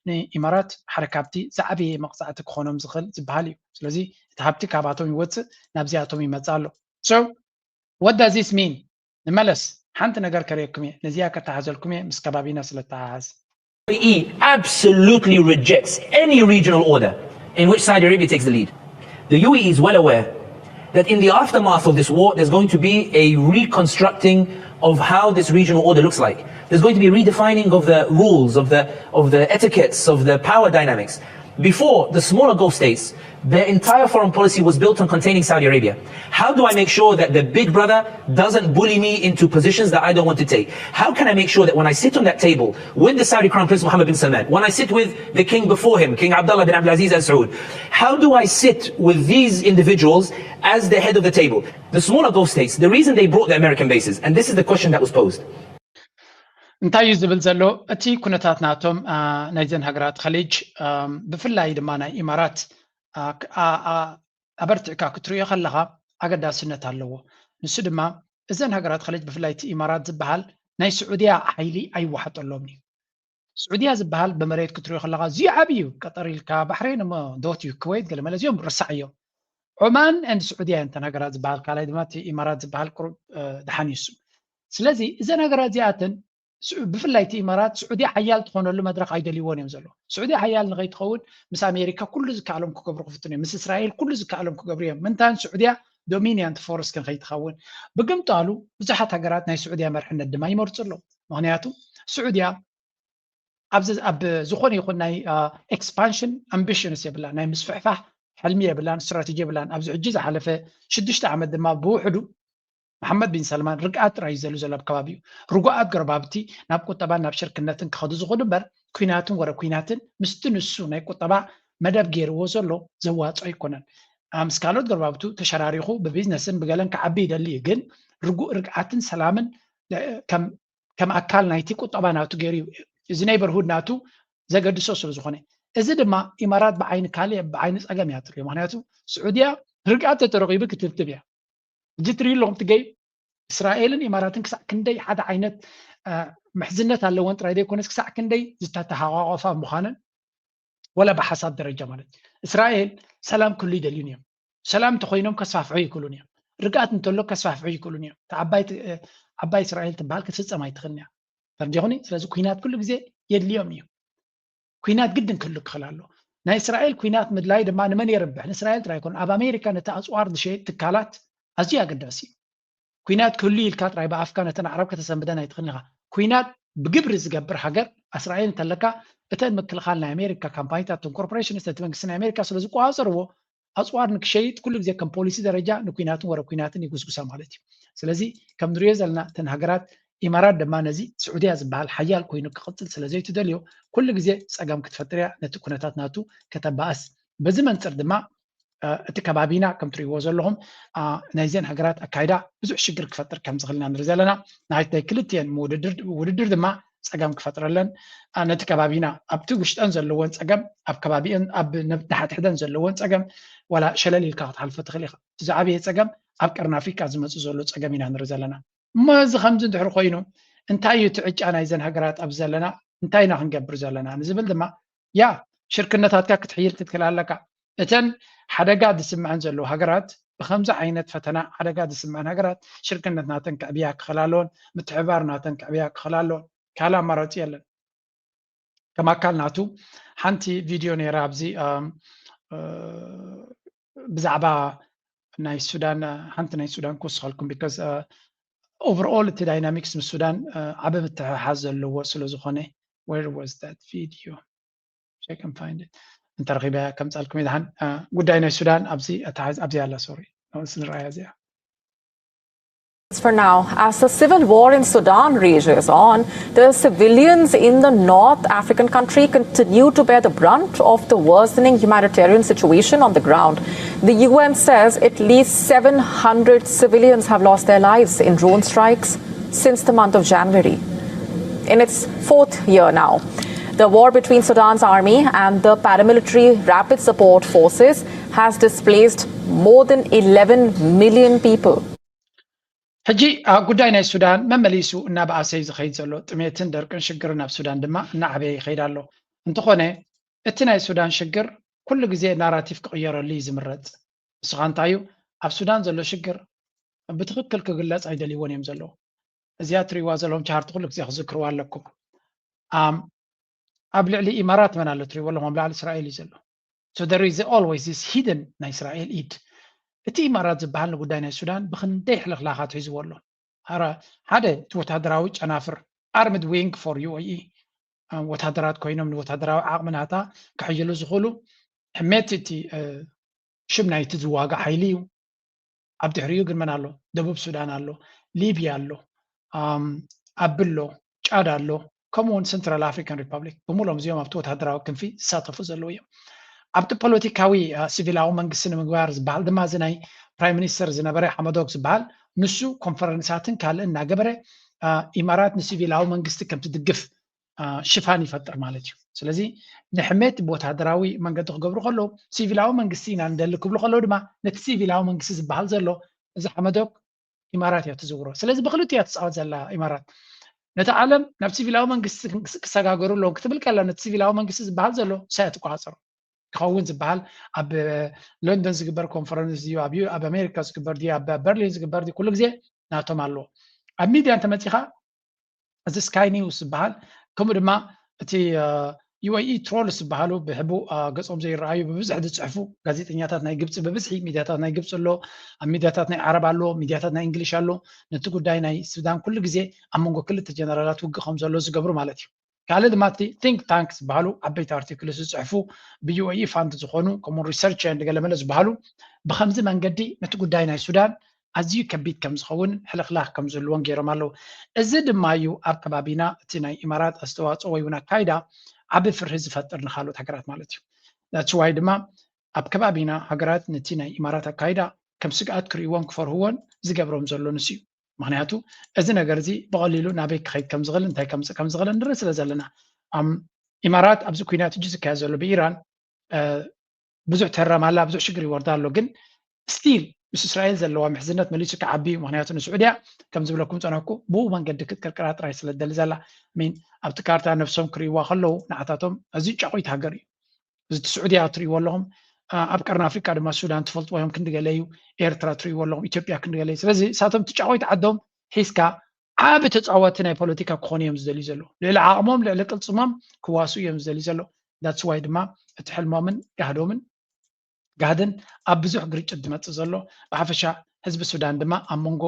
ንኢማራት ሓደ ካብቲ ዝዓበየ መቕፃዕቲ ክኾኖም ዝኽእል ዝበሃል እዩ። ስለዚ እቲ ሃብቲ ካብኣቶም ይወፅእ ናብዚኣቶም ይመፅእ ኣሎ። So what does this mean? ንመለስ ሓንቲ ነገር ከርእየኩም እየ። ነዚኣ ከተሓዘልኩም እየ ምስ ከባቢና ስለ ተሓሓዝ። U A E absolutely rejects any regional order in which Saudi Arabia takes the lead. The U A E is well aware that in the aftermath of this war, there's going to be a reconstructing of how this regional order looks like. There's going to be a redefining of the rules, of the, of the etiquettes, of the power dynamics. Before, the smaller Gulf states, their entire foreign policy was built on containing Saudi Arabia. How do I make sure that the big brother doesn't bully me into positions that I don't want to take? How can I make sure that when I sit on that table with the Saudi Crown Prince Mohammed bin Salman, when I sit with the king before him, King Abdullah bin Abdulaziz Al Saud, how do I sit with these individuals as the head of the table? The smaller Gulf states, the reason they brought the American bases, and this is the question that was posed. እንታይ እዩ ዝብል ዘሎ እቲ ኩነታት ናቶም ናይዘን ሃገራት ኸሊጅ ብፍላይ ድማ ናይ ኢማራት ኣበርቲዕካ ክትሪኦ ከለኻ ኣገዳስነት ኣለዎ። ንሱ ድማ እዘን ሃገራት ኸሊጅ ብፍላይ እቲ ኢማራት ዝበሃል ናይ ስዑድያ ሓይሊ ኣይወሓጠሎምን እዩ። ስዑድያ ዝበሃል ብመሬት ክትሪኦ ከለኻ እዚዩ ዓብዪ እዩ። ቀጠር ኢልካ ባሕሬን እሞ ዶት እዩ ክወይት ገለ መለ እዚኦም ርሳዕ እዮም። ዑማን and ስዑድያ እየን እተን ሃገራት ዝበሃል ካልኣይ ድማ እቲ ኢማራት ዝበሃል ቁሩብ ድሓን እዩ እሱ። ስለዚ እዘን ሃገራት እዚኣተን ብፍላይ እቲ ኢማራት ስዑድያ ሓያል ትኾነሉ መድረኽ ኣይደልይዎን እዮም ዘለዉ። ስዑድያ ሓያል ንኸይትኸውን ምስ ኣሜሪካ ኩሉ ዝከኣሎም ክገብሩ ክፍትኑ እዮም። ምስ እስራኤል ኩሉ ዝከኣሎም ክገብሩ እዮም። ምንታን ስዑድያ ዶሚኒያንት ፎርስ ክንኸይትኸውን ብግምጣሉ ብዙሓት ሃገራት ናይ ስዑድያ መርሕነት ድማ ይመርፁ ኣለዉ። ምክንያቱ ስዑድያ ኣብ ዝኾነ ይኹን ናይ expansion ambitions የብላን፣ ናይ ምስፍሕፋሕ ሕልሚ የብላን፣ ስትራቴጂ የብላን። ኣብዚ ሕጂ ዝሓለፈ ሽዱሽተ ዓመት ድማ ብውሕዱ መሓመድ ቢን ሰልማን ርግኣት ጥራይ እዩ ዘሉ ዘሎ ኣብ ከባቢኡ። ርጉኣት ጎረባብቲ ናብ ቁጠባን ናብ ሽርክነትን ክኸዱ ዝኽእሉ እምበር ኲናትን ወረ ኲናትን ምስቲ ንሱ ናይ ቁጠባ መደብ ገይርዎ ዘሎ ዘዋፅኦ ኣይኮነን። ምስ ካልኦት ጎረባብቱ ተሸራሪኹ ብቢዝነስን ብገለን ክዓቢ ይደሊ እዩ፣ ግን ርጉእ ርግኣትን ሰላምን ከም ኣካል ናይቲ ቁጠባ ናቱ ገይሩ እዩ። እዚ neighborhood ናቱ ዘገድሶ ስለ ዝኾነ፣ እዚ ድማ ኢማራት ብዓይኒ ካልእ ብዓይኒ ፀገም እያ ትሪኦ። ምክንያቱ ስዑድያ ርግኣት ተተረኺቡ ክትብትብ እያ። ሕጂ ትሪኡ ኣለኹም ትገይ እስራኤልን ኢማራትን ክሳዕ ክንደይ ሓደ ዓይነት ምሕዝነት ኣለወን ጥራይ ዘይኮነስ ክሳዕ ክንደይ ዝተተሃቋቆፋ ምዃነን ወላ ብሓሳብ ደረጃ ማለት እስራኤል ሰላም ክህሉ ይደልዩን እዮም። ሰላም እንተኮይኖም ከስፋፍሑ ይክእሉን እዮም። ርግኣት እንተሎ ከስፋፍሑ ይክእሉን እዮም። ዓባይ እስራኤል ትበሃል ክትፍፀም ኣይትኽእልን እያ። ተረዲኹኒ? ስለዚ ኩናት ኩሉ ግዜ የድልዮም እዩ። ኩናት ግድን ክህሉ ክኽእል ኣሎ። ናይ እስራኤል ኩናት ምድላይ ድማ ንመን የርብሕ? ንእስራኤል ጥራይ ኣይኮን። ኣብ ኣሜሪካ ነቲ ኣፅዋር ዝሸይጥ ትካላት ኣዝዩ ኣገዳሲ እዩ። ኩናት ክህሉ ኢልካ ጥራይ ብኣፍካ ነተን ኣዕራብ ከተሰንብደን ኣይትኽእልን ኢኻ። ኩናት ብግብሪ ዝገብር ሃገር እስራኤል እንተለካ እተን ምክልኻል ናይ ኣሜሪካ ካምፓኒታት እተን ኮርፖሬሽንስ ነቲ መንግስቲ ናይ ኣሜሪካ ስለ ዝቆፃፀርዎ ኣፅዋር ንክሸይጥ ኩሉ ግዜ ከም ፖሊሲ ደረጃ ንኩናትን ወረ ኩናትን ይጉስጉሳ ማለት እዩ። ስለዚ ከም ንሪኦ ዘለና እተን ሃገራት ኢማራት ድማ ነዚ ስዑድያ ዝበሃል ሓያል ኮይኑ ክቕፅል ስለ ዘይትደልዮ ኩሉ ግዜ ፀገም ክትፈጥር እያ፣ ነቲ ኩነታት ናቱ ከተባእስ። በዚ መንፅር ድማ እቲ ከባቢና ከም ትሪእዎ ዘለኹም ናይዘን ሃገራት ኣካይዳ ብዙሕ ሽግር ክፈጥር ከም ዝኽእል ኢና ንርኢ ዘለና። ናይተይ ክልቲኤን ውድድር ድማ ፀገም ክፈጥረለን ነቲ ከባቢና ኣብቲ ውሽጠን ዘለዎን ፀገም ኣብ ከባቢአን ኣብ ንሓድሕደን ዘለዎን ፀገም ዋላ ሸለል ኢልካ ክትሓልፎ ትኽእል ኢኻ። እቲ ዝዓበየ ፀገም ኣብ ቀርኒ ኣፍሪቃ ዝመፅእ ዘሎ ፀገም ኢና ንርኢ ዘለና። እሞ እዚ ከምዚ እንድሕር ኮይኑ እንታይ እዩ እቲ ዕጫ ናይዘን ሃገራት ኣብዚ ዘለና እንታይ ኢና ክንገብር ዘለና ንዝብል ድማ ያ ሽርክነታትካ ክትሕይል ክትክእል ኣለካ። እተን ሓደጋ ዝስምዐን ዘለዉ ሃገራት ብከምዚ ዓይነት ፈተና ሓደጋ ዝስምዐን ሃገራት ሽርክነት ናተን ክዕብያ ክኽእል ኣለዎን ምትሕብባር ናተን ክዕብያ ክኽእል ኣለዎን። ካልእ ኣማራፂ የለን። ከም ኣካል ናቱ ሓንቲ ቪድዮ ነይራ ኣብዚ ብዛዕባ ናይ ሱዳን ሓንቲ ናይ ሱዳን ክውስኸልኩም because overall እቲ ዳይናሚክስ ምስ ሱዳን ዓቢ ምትሕሓዝ ዘለዎ ስለ ዝኾነ where was that video? Check and find it. እንተረኺበ ከምፃልኩም ይድሓን። ጉዳይ ናይ ሱዳን ኣብዚ ኣተሓዝ ኣብዚ ኣላ ሶሪ ንርኣያ እዚኣ። For now, as the civil war in Sudan rages on, the civilians in the North African country continue to bear the brunt of the worsening humanitarian situation on the ground. The U N says at least seven hundred civilians have lost their lives in drone strikes since the month of January. In its fourth year now, the war between Sudan's army and the paramilitary Rapid Support Forces has displaced more than eleven million people. ሕጂ ኣብ ጉዳይ ናይ ሱዳን መመሊሱ እናበኣሰ እዩ ዝኸይድ ዘሎ። ጥሜትን ደርቅን ሽግርን ኣብ ሱዳን ድማ እናዓበየ ይኸይድ ኣሎ። እንተኾነ እቲ ናይ ሱዳን ሽግር ኩሉ ግዜ ናራቲቭ ክቕየረሉ እዩ ዝምረፅ። ንስኻ እንታይ እዩ ኣብ ሱዳን ዘሎ ሽግር ብትኽክል ክግለፅ ኣይደልይዎን እዮም ዘለዉ። እዚኣ ትሪእዋ ዘለኹም ቻርት ኩሉ ግዜ ክዝክርዋ ኣለኩም። ኣብ ልዕሊ ኢማራት መን ኣሎ ትሪእዎ ኣለኹም? ኣብ ላዕሊ እስራኤል እዩ ዘሎ። So there is always this hidden ናይ እስራኤል ኢድ። እቲ ኢማራት ዝበሃል ንጉዳይ ናይ ሱዳን ብክንደይ ሕልኽላኻት ሒዝዎ ኣሎ። ሓደ እቲ ወታደራዊ ጨናፍር፣ armed wing for U A E፣ ወታደራት ኮይኖም ንወታደራዊ ዓቕሚ ናታ ክሕይሉ ዝኽእሉ ሕሜት እቲ ሽም ናይቲ ዝዋጋእ ሓይሊ እዩ። ኣብ ድሕሪኡ ግን መን ኣሎ? ደቡብ ሱዳን ኣሎ፣ ሊብያ ኣሎ፣ ኣቢ ኣሎ፣ ጫድ ኣሎ፣ ከምኡ እውን ሰንትራል ኣፍሪካን ሪፐብሊክ ብምሎም እዚኦም ኣብቲ ወታደራዊ ክንፊ ዝሳተፉ ዘለዉ እዮም። ኣብቲ ፖለቲካዊ ሲቪላዊ መንግስቲ ንምግባር ዝበሃል ድማ እዚ ናይ ፕራይም ሚኒስተር ዝነበረ ሓመዶክ ዝበሃል ንሱ ኮንፈረንሳትን ካልእ እናገበረ ኢማራት ንሲቪላዊ መንግስቲ ከም ትድግፍ ሽፋን ይፈጥር ማለት እዩ። ስለዚ ንሕሜት ብወታደራዊ መንገዲ ክገብሩ ከለዉ ሲቪላዊ መንግስቲ ኢና ንደሊ ክብሉ ከለዉ ድማ ነቲ ሲቪላዊ መንግስቲ ዝበሃል ዘሎ እዚ ሓመዶክ ኢማራት እያ ትዝውሮ። ስለዚ ብክልቲኡ እያ ትፃወት ዘላ ኢማራት። ነቲ ዓለም ናብ ሲቪላዊ መንግስቲ ክሰጋገሩ ኣለዎም ክትብል ከላ ነቲ ሲቪላዊ መንግስቲ ዝበሃል ዘሎ ንሳ እያ ትቆፃፀሮ። ክኸውን ዝበሃል ኣብ ለንደን ዝግበር ኮንፈረንስ ድዩ ኣብ ኣሜሪካ ዝግበር ድዩ ኣብ በርሊን ዝግበር ድዩ ኩሉ ግዜ ናቶም ኣለዎ። ኣብ ሚድያ እንተመፂኻ እዚ ስካይ ኒውስ ዝበሃል ከምኡ ድማ እቲ ዩ ኤ ኢ ትሮልስ ዝበሃሉ ብሕቡእ ገፆም ዘይረኣዩ ብብዝሒ ዝፅሕፉ ጋዜጠኛታት ናይ ግብፂ ብብዝሒ ሚድያታት ናይ ግብፂ ኣሎ፣ ኣብ ሚድያታት ናይ ዓረብ ኣሎ፣ ሚድያታት ናይ እንግሊሽ ኣሎ። ነቲ ጉዳይ ናይ ሱዳን ኩሉ ግዜ ኣብ መንጎ ክልተ ጀነራላት ውግእ ከም ዘሎ ዝገብሩ ማለት እዩ። ካልእ ድማ እቲ ቲንክ ታንክ ዝበሃሉ ዓበይቲ ኣርቲክል ዝፅሕፉ ብ ዩ ኤ ኢ ፋንድ ዝኾኑ ከምኡ ሪሰርች ንገለመለ ዝበሃሉ ብከምዚ መንገዲ ነቲ ጉዳይ ናይ ሱዳን ኣዝዩ ከቢድ ከም ዝኸውን ሕልኽላኽ ከም ዝህልዎን ገይሮም ኣለዉ። እዚ ድማ እዩ ኣብ ከባቢና እቲ ናይ ኢማራት ኣስተዋፅኦ ወይ እውን ኣካይዳ ዓቢ ፍርሂ ዝፈጥር ንካልኦት ሃገራት ማለት እዩ። ናትስ ዋይ ድማ ኣብ ከባቢና ሃገራት ነቲ ናይ ኢማራት ኣካይዳ ከም ስግኣት ክርእይዎን ክፈርህዎን ዝገብሮም ዘሎ ንሱ እዩ። ምክንያቱ እዚ ነገር እዚ ብቐሊሉ ናበይ ክኸይድ ከም ዝኽእል እንታይ ከምፅእ ከም ዝኽእል ንርኢ ስለ ዘለና። ኢማራት ኣብዚ ኩናት እጅ ዝካየድ ዘሎ ብኢራን ብዙሕ ተራም ኣላ፣ ብዙሕ ሽግር ይወርዳ ኣሎ። ግን ስቲል ምስ እስራኤል ዘለዋ ምሕዝነት መሊሱ ክዓቢ እዩ። ምክንያቱ ንስዑድያ ከም ዝብለኩም ፀነኩ ብኡ መንገዲ ክትቅርቅራ ጥራይ ስለ ደሊ ዘላ ሚን ኣብቲ ካርታ ነብሶም ክርእይዋ ከለዉ ንዓታቶም ኣዝዩ ጫቑይት ሃገር እዩ። እዚ እቲ ስዑድያ ትርእይዎ ኣለኹም። ኣብ ቀርኒ ኣፍሪቃ ድማ ሱዳን ትፈልጥዎ እዮም ክንዲ ገለ እዩ። ኤርትራ ትርእይዎ ኣለኹም፣ ኢትዮጵያ ክንዲ ገለ እዩ። ስለዚ እሳቶም እቲ ጫቑይት ዓዶም ሒዝካ ዓቢ ተፃወቲ ናይ ፖለቲካ ክኾኑ እዮም ዝደልዩ ዘለዉ። ልዕሊ ዓቕሞም ልዕሊ ቅልፅሞም ክዋስኡ እዮም ዝደልዩ ዘለዉ። ዳትስ ዋይ ድማ እቲ ሕልሞምን ጋህዶምን ጋህድን ኣብ ብዙሕ ግርጭት ዝመፅእ ዘሎ። ብሓፈሻ ህዝቢ ሱዳን ድማ ኣብ መንጎ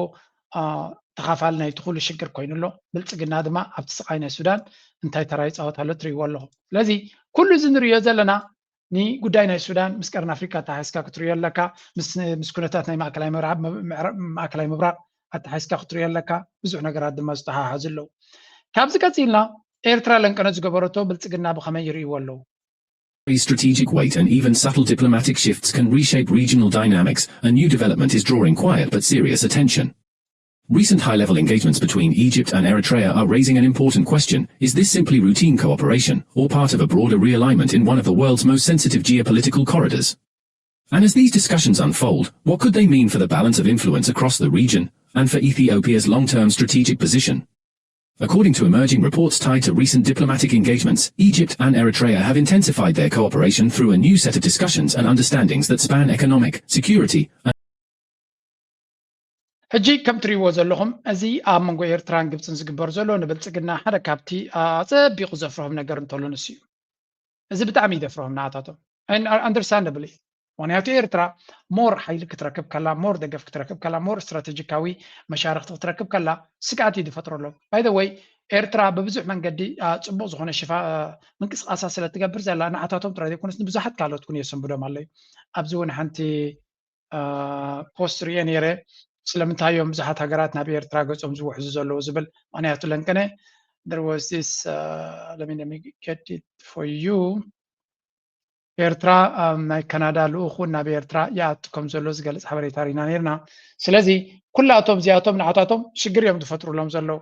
ተኻፋሊ ናይቲ ኩሉ ሽግር ኮይኑ ኣሎ። ብልፅግና ድማ ኣብቲ ስቓይ ናይ ሱዳን እንታይ ተራ ይፃወት ኣሎ ትርእይዎ ኣለኹም። ስለዚ ኩሉ እዚ ንርእዮ ዘለና ንጉዳይ ናይ ሱዳን ምስ ቀርኒ ኣፍሪካ ኣተሓሒዝካ ክትርእዮ ኣለካ፣ ምስ ኩነታት ናይ ማእከላይ ምብራቕ ኣተሓሒዝካ ክትርእዮ ኣለካ። ብዙሕ ነገራት ድማ ዝተሓሓዙ ኣለዉ። ካብዚ ቀፂልና ኤርትራ ለንቀነት ዝገበረቶ ብልፅግና ብኸመይ ይርእይዎ ኣለዉ? Strategic weight and even subtle diplomatic shifts can reshape regional dynamics. A new development is drawing quiet but serious attention. Recent high level engagements between Egypt and Eritrea are raising an important question. Is this simply routine cooperation, or part of a broader realignment in one of the world's most sensitive geopolitical corridors? And as these discussions unfold, what could they mean for the balance of influence across the region, and for Ethiopia's long term strategic position? According to emerging reports tied to recent diplomatic engagements, Egypt and Eritrea have intensified their cooperation through a new set of discussions and understandings that span economic, security, and ሕጂ ከም ትሪእዎ ዘለኹም እዚ ኣብ መንጎ ኤርትራን ግብፅን ዝግበር ዘሎ ንብልፅግና ሓደ ካብቲ ኣፀቢቑ ዘፍርሆም ነገር እንተሎ ንሱ እዩ። እዚ ብጣዕሚ ይደፍርሆም ንዓታቶም። ኣንደርስታንደብል እዩ። ምክንያቱ ኤርትራ ሞር ሓይሊ ክትረክብ ከላ፣ ሞር ደገፍ ክትረክብ ከላ፣ ሞር ስትራቴጂካዊ መሻርክቲ ክትረክብ ከላ ስግኣት እዩ ዝፈጥረሎም። ባይ ዘ ወይ ኤርትራ ብብዙሕ መንገዲ ፅቡቅ ዝኾነ ሽፋ ምንቅስቃሳት ስለ ትገብር ዘላ ንዓታቶም ጥራይ ዘይኮነስ ንብዙሓት ካልኦት እውን የሰንብዶም ኣለዩ። ኣብዚ እውን ሓንቲ ፖስት ሪኤ ነይረ። ስለምንታይ እዮም ብዙሓት ሃገራት ናብ ኤርትራ ገጾም ዝውሕዙ ዘለዉ ዝብል። ምክንያቱ ለንቅነ there was this uh, let me let me get it for you ኤርትራ ናይ ካናዳ ልኡኹ ናብ ኤርትራ ይኣቱ ከም ዘሎ ዝገልጽ ሓበሬታ ሪና ነርና። ስለዚ ኩላቶም እዚኣቶም ንዓታቶም ሽግር እዮም ዝፈጥሩሎም ዘለዉ።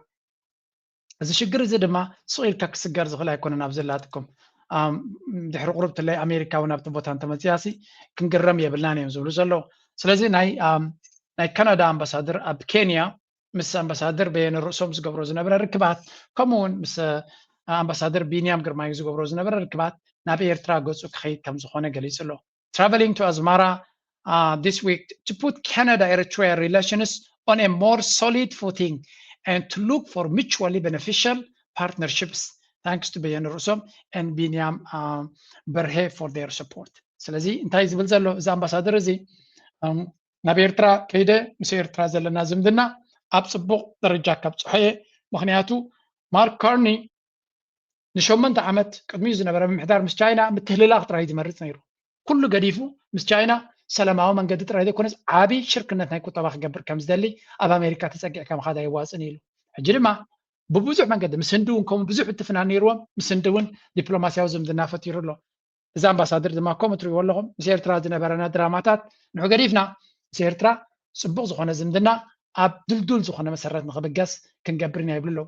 እዚ ሽግር እዚ ድማ ስቕ ኢልካ ክስገር ዝኽእል ኣይኮነን። ኣብ ዘላትኩም ድሕሪ ቁሩብ ትለይ ኣሜሪካ እውን ኣብቲ ቦታ እንተመፅያሲ ክንግረም የብልናን እዮም ዝብሉ ዘለዉ። ስለዚ ናይ ናይ ካናዳ ኣምባሳደር ኣብ ኬንያ ምስ ኣምባሳደር በየነ ርእሶም ዝገብሮ ዝነበረ ርክባት ከምኡ እውን ምስ ኣምባሳደር ቢንያም ግርማይ ዝገብሮ ዝነበረ ርክባት ናብ ኤርትራ ገፁ ክኸይድ ከም ዝኾነ ገሊጹ ኣሎ። Traveling to Asmara uh, this week to put Canada-Eritrea relations on a more solid footing and to look for mutually beneficial partnerships. Thanks to Beyen Rusom and Binyam uh, Berhe for their support. ስለዚ እንታይ ዝብል ዘሎ እዚ ኣምባሳደር እዚ ናብ ኤርትራ ከይደ ምስ ኤርትራ ዘለና ዝምድና ኣብ ፅቡቕ ደረጃ ከብፅሖ እየ። ምክንያቱ ማርክ ካርኒ ንሸሞንተ ዓመት ቅድሚኡ ዝነበረ ምምሕዳር ምስ ቻይና ምትህልላኽ ጥራይ ዝመርፅ ነይሩ። ኩሉ ገዲፉ ምስ ቻይና ሰላማዊ መንገዲ ጥራይ ዘይኮነስ ዓብዪ ሽርክነት ናይ ቁጠባ ክገብር ከም ዝደሊ ኣብ ኣሜሪካ ተፀጊዕካ ምኻድ ኣይዋፅን ኢሉ። ሕጂ ድማ ብብዙሕ መንገዲ ምስ ህንዲ እውን ከምኡ ብዙሕ እትፍናን ነይርዎም ምስ ህንዲ እውን ዲፕሎማሲያዊ ዝምድና ፈጢሩ ኣሎ። እዚ ኣምባሳደር ድማ ከምኡ ትሪእዎ ኣለኹም ምስ ኤርትራ ዝነበረና ድራማታት ንዑ ገዲፍና ምስ ኤርትራ ፅቡቕ ዝኾነ ዝምድና ኣብ ድልዱል ዝኾነ መሰረት ንክብገስ ክንገብር ኢና ይብሉ ኣለዉ።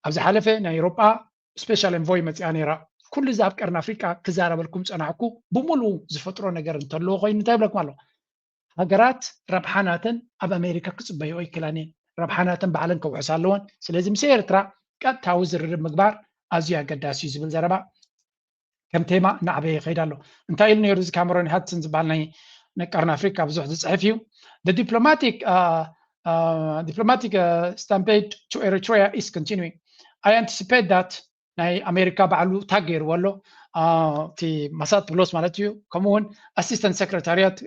ኣብ ዝሓለፈ ናይ ኤውሮጳ ስፔሻል ኤንቮይ መፂኣ ነይራ። ኩሉ እዚ ኣብ ቀርኒ ኣፍሪቃ ክዛረበልኩም ፀናሕኩ ብምሉኡ ዝፈጥሮ ነገር እንተለዎ ኮይኑ እንታይ ይብለኩም ኣሎ? ሃገራት ረብሓ ናተን ኣብ ኣሜሪካ ክፅበይኦ ኣይክእላን እየን። ረብሓ ናተን ባዕለን ከውሕሳ ኣለወን። ስለዚ ምስ ኤርትራ ቀጥታዊ ዝርርብ ምግባር ኣዝዩ ኣገዳሲ እዩ ዝብል ዘረባ ከም ቴማ እናዕበየ ይኸይድ ኣሎ። እንታይ ኢሉ ነይሩ እዚ ካሜሮን ሃድሰን ዝበሃል ናይ ናይ ቀርኒ ኣፍሪካ ብዙሕ ዝፅሕፍ እዩ። The diplomatic uh, uh, diplomatic uh, stampede to Eritrea is continuing. I anticipate that ናይ ኣሜሪካ ባዕሉ ታግ ገይርዎ ኣሎ እቲ ማሳት ብሎስ ማለት እዩ። ከምኡ እውን assistant secretariat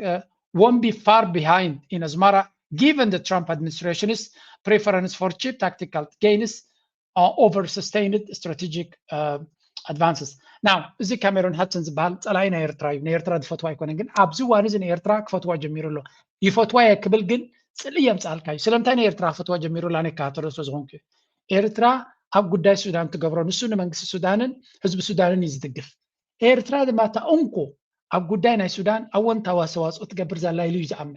won't be far behind in Asmara given the Trump administration's preference for cheap tactical gains uh, over sustained strategic uh, advances. Now እዚ ካሜሮን ሃድሰን ዝበሃል ፀላኢ ናይ ኤርትራ እዩ። ናይ ኤርትራ ዝፈትዋ ኣይኮነን፣ ግን ኣብዚ እዋን እዚ ንኤርትራ ክፈትዋ ጀሚሩ ኣሎ። ይፈትዋ እየ ክብል ግን ፅልኢ የምፅኣልካ እዩ። ስለምንታይ ናይ ኤርትራ ክፈትዋ ጀሚሩ ኣነ ይከታተሎ ስለ ዝኾንኩ እዩ። ኤርትራ ኣብ ጉዳይ ሱዳን ትገብሮ ንሱ ንመንግስቲ ሱዳንን ህዝቢ ሱዳንን እዩ ዝድግፍ። ኤርትራ ድማ እታ እንኮ ኣብ ጉዳይ ናይ ሱዳን ኣወንታዊ ኣስተዋፅኦ ትገብር ዘላ ኢሉ እዩ ዝኣምን።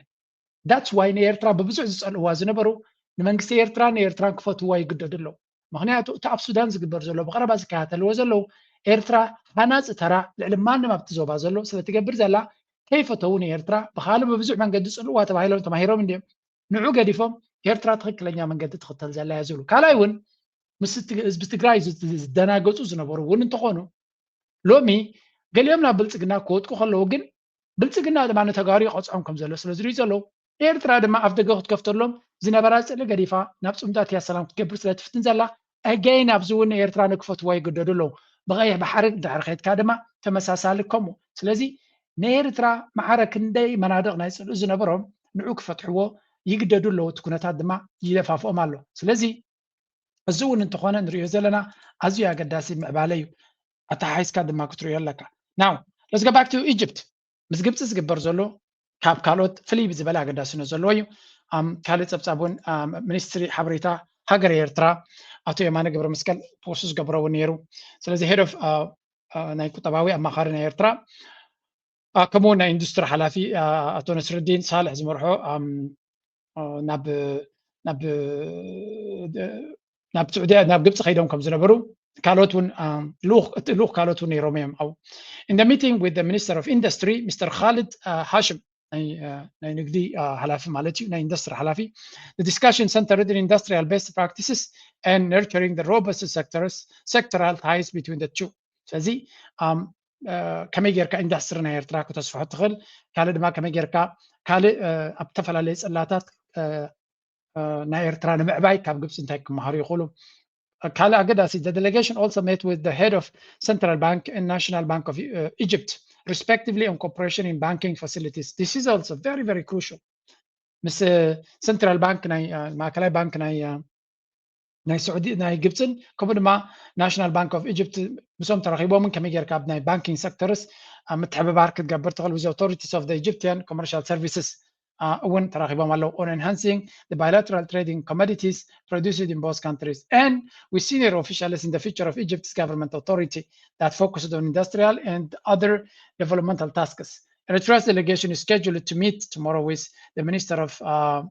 That's why ንኤርትራ ብብዙሕ ዝፀልእዋ ዝነበሩ ንመንግስቲ ኤርትራ ንኤርትራን ክፈትዋ ይግደዱ ኣለዉ። ምክንያቱ እቲ ኣብ ሱዳን ዝግበር ዘሎ ብቐረባ ዝከታተልዎ ዘለዉ ኤርትራ ሃናፂ ተራ ልዕሊ ማንም ኣብቲ ዞባ ዘሎ ስለትገብር ዘላ ከይፈተዉ ንኤርትራ ብካልእ ብብዙሕ መንገዲ ዝፅልእዋ ተባሂሎም ተማሂሮም እንድዮም። ንዑ ገዲፎም ኤርትራ ትኽክለኛ መንገዲ ትኽተል ዘላ እያ ዝብሉ። ካልኣይ እውን ምስ ህዝቢ ትግራይ ዝደናገፁ ዝነበሩ እውን እንተኾኑ ሎሚ ገሊኦም ናብ ብልፅግና ክወድቁ ከለዉ ግን ብልፅግና ድማ ንተጋሩ ይቐፅዖም ከም ዘሎ ስለ ዝሪኡ ዘለዉ ኤርትራ ድማ ኣፍ ደገ ክትከፍተሎም ዝነበራ ፅልኢ ገዲፋ ናብ ፅምዳት እያ ሰላም ክትገብር ስለ ትፍትን ዘላ ኣገይን ኣብዚ እውን ንኤርትራ ንክፈትዋ ይግደዱ ኣለዉ። ብቐይሕ ባሕሪ ድሕሪ ከድካ ድማ ተመሳሳሊ ከምኡ። ስለዚ ንኤርትራ ማዕረ ክንደይ መናድቕ ናይ ፅልኢ ዝነበሮም ንዑ ክፈትሕዎ ይግደዱ ኣለዉ። እቲ ኩነታት ድማ ይደፋፍኦም ኣሎ። ስለዚ እዚ እውን እንተኾነ ንሪኦ ዘለና ኣዝዩ ኣገዳሲ ምዕባለ እዩ። ኣተሓሒዝካ ድማ ክትሪኦ ኣለካ። Now let's go back to Egypt. ምስ ግብፂ ዝግበር ዘሎ ካብ ካልኦት ፍልይ ዝበለ ኣገዳስነት ዘለዎ እዩ። ካልእ ፀብፃብ እውን ሚኒስትሪ ሓበሬታ ሃገር ኤርትራ ኣቶ የማነ ገብረ መስቀል ፖስት ዝገብሮ እውን ነይሩ። ስለዚ ሄድ ኦፍ ናይ ቁጠባዊ ኣማኻሪ ናይ ኤርትራ ከምኡ ናይ ኢንዱስትሪ ሓላፊ ኣቶ ነስርዲን ሳልሕ ዝመርሖ ናብ ናብ ናብ ስዑድያ ናብ ግብፂ ከይዶም ከም ዝነበሩ ካልኦት እውን እቲ ልኡክ ካልኦት እውን ነይሮም እዮም ኣብኡ። In the meeting with the Minister of Industry, Mister Khalid Hashim ናይ ንግዲ ሓላፊ ማለት እዩ ናይ ኢንዱስትሪ ሓላፊ the discussion centered in industrial best practices and nurturing the robust sectors sectoral ties between the two ስለዚ ከመይ ጌርካ ኢንዱስትሪ ናይ ኤርትራ ክተስፍሖ ትኽእል ካልእ ድማ ከመይ ጌርካ ካልእ ኣብ ዝተፈላለየ ፅላታት ናይ ኤርትራ ንምዕባይ ካብ ግብፂ እንታይ ክመሃሩ ይኽእሉ ካልእ ኣገዳሲ the delegation also met with the head of central bank and national bank of uh, Egypt respectively on cooperation in banking facilities this is also very very crucial ምስ central bank ናይ ማእከላይ ባንክ ናይ ናይ ስዑዲ ናይ ግብፅን ከምኡ ድማ ናሽናል ባንክ ኦፍ ኢጅፕት ምስኦም ተራኺቦምን ከመይ ጌርካ ኣብ ናይ ባንኪንግ ሴክተርስ ምትሕብባር ክትገብር ትኽእል with authorities of the Egyptian commercial services እውን ተራኺቦም ኣለዉ። On enhancing the bilateral trade in commodities produced in both countries and with senior officials in the future of Egypt's government authority that focused on industrial and other developmental tasks. Eritrea's delegation is scheduled to meet tomorrow with the Minister of uh,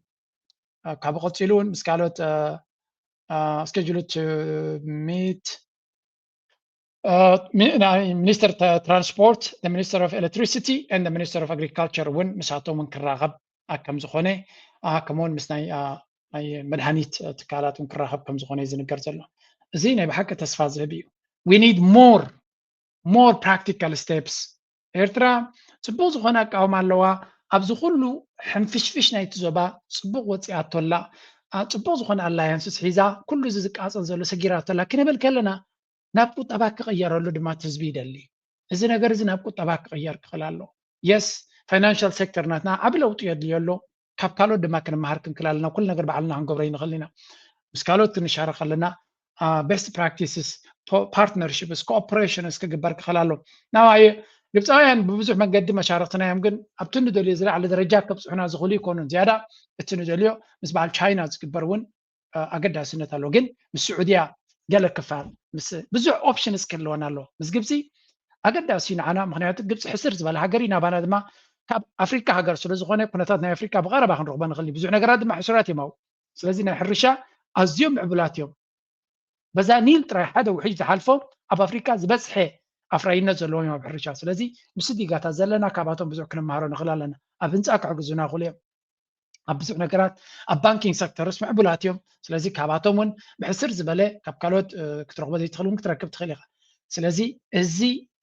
ካብ ቀፂሉ እውን ምስ ካልኦት scheduled to meet ሚኒስተር ትራንስፖርት፣ ሚኒስተር ኦፍ ኤሌክትሪሲቲ፣ ሚኒስተር ኦፍ ኣግሪካልቸር እውን ምሳቶም እውን ክራኸብ ከም ዝኾነ፣ ከምኡውን ምስ ናይ መድሃኒት ትካላት እውን ክራኸብ ከም ዝኾነ እዩ ዝንገር ዘሎ። እዚ ናይ ብሓቂ ተስፋ ዝህብ እዩ። We need more more practical steps። ኤርትራ ፅቡቅ ዝኾነ ኣቃውማ ኣለዋ። ኣብዚ ኩሉ ሕንፍሽፍሽ ናይቲ ዞባ ፅቡቅ ወፂኣቶላ። ፅቡቅ ዝኾነ ኣላያንስስ ሒዛ ኩሉ እዚ ዝቃፀል ዘሎ ሰጊራቶላ ክንብል ከለና ናብ ቁጠባ ክቕየረሉ ድማ እቲ ህዝቢ ይደሊ። እዚ ነገር እዚ ናብ ቁጠባ ክቕየር ክኽእል ኣሎ። የስ፣ ፋይናንሻል ሴክተር ናትና ዓቢ ለውጢ የድልዮ ኣሎ። ካብ ካልኦት ድማ ክንመሃር ክንክእል ኣለና። ኩሉ ነገር ባዕልና ክንገብሮ ይንኽእል ኢና። ምስ ካልኦት ክንሻረኽ ከለና ቤስት ፕራክቲስስ፣ ፓርትነርሽፕስ፣ ኮኦፕሬሽንስ ክግበር ክኽእል ኣሎ። ናባየ ግብፃውያን ብብዙሕ መንገዲ መሻርክትና እዮም፣ ግን ኣብቲ ንደልዮ ዝለዓለ ደረጃ ከብፅሑና ዝኽእሉ ይኮኑን። ዝያዳ እቲ ንደልዮ ምስ በዓል ቻይና ዝግበር እውን ኣገዳስነት ኣሎ። ግን ምስ ስዑድያ ገለ ክፋል ምስ ብዙሕ ኦፕሽንስ ክህልወና ኣለዎ። ምስ ግብፂ ኣገዳሲ ንዓና፣ ምክንያቱ ግብፂ ሕስር ዝበለ ሃገር እዩ፣ ናባና ድማ ካብ ኣፍሪካ ሃገር ስለዝኾነ ኩነታት ናይ ኣፍሪካ ብቐረባ ክንረኽቦ ንኽእል። ብዙሕ ነገራት ድማ ሕሱራት እዮም ኣብኡ። ስለዚ ናይ ሕርሻ ኣዝዮም ምዕቡላት እዮም። በዛ ኒል ጥራይ ሓደ ውሕጅ ዝሓልፎ ኣብ ኣፍሪካ ዝበዝሐ ኣፍራይነት ዘለዎም እዮም ኣብ ሕርሻ። ስለዚ ምስ ዲጋታት ዘለና ካብኣቶም ብዙሕ ክንመሃሮ ንኽእል ኣለና። ኣብ ህንፃ ክሕግዙና ይኽእሉ እዮም። ኣብ ብዙሕ ነገራት ኣብ ባንኪንግ ሴክተርስ ምዕቡላት እዮም። ስለዚ ካብኣቶም እውን ብሕስር ዝበለ ካብ ካልኦት ክትረኽቦ ዘይትኽእል እውን ክትረክብ ትኽእል ኢኻ። ስለዚ እዚ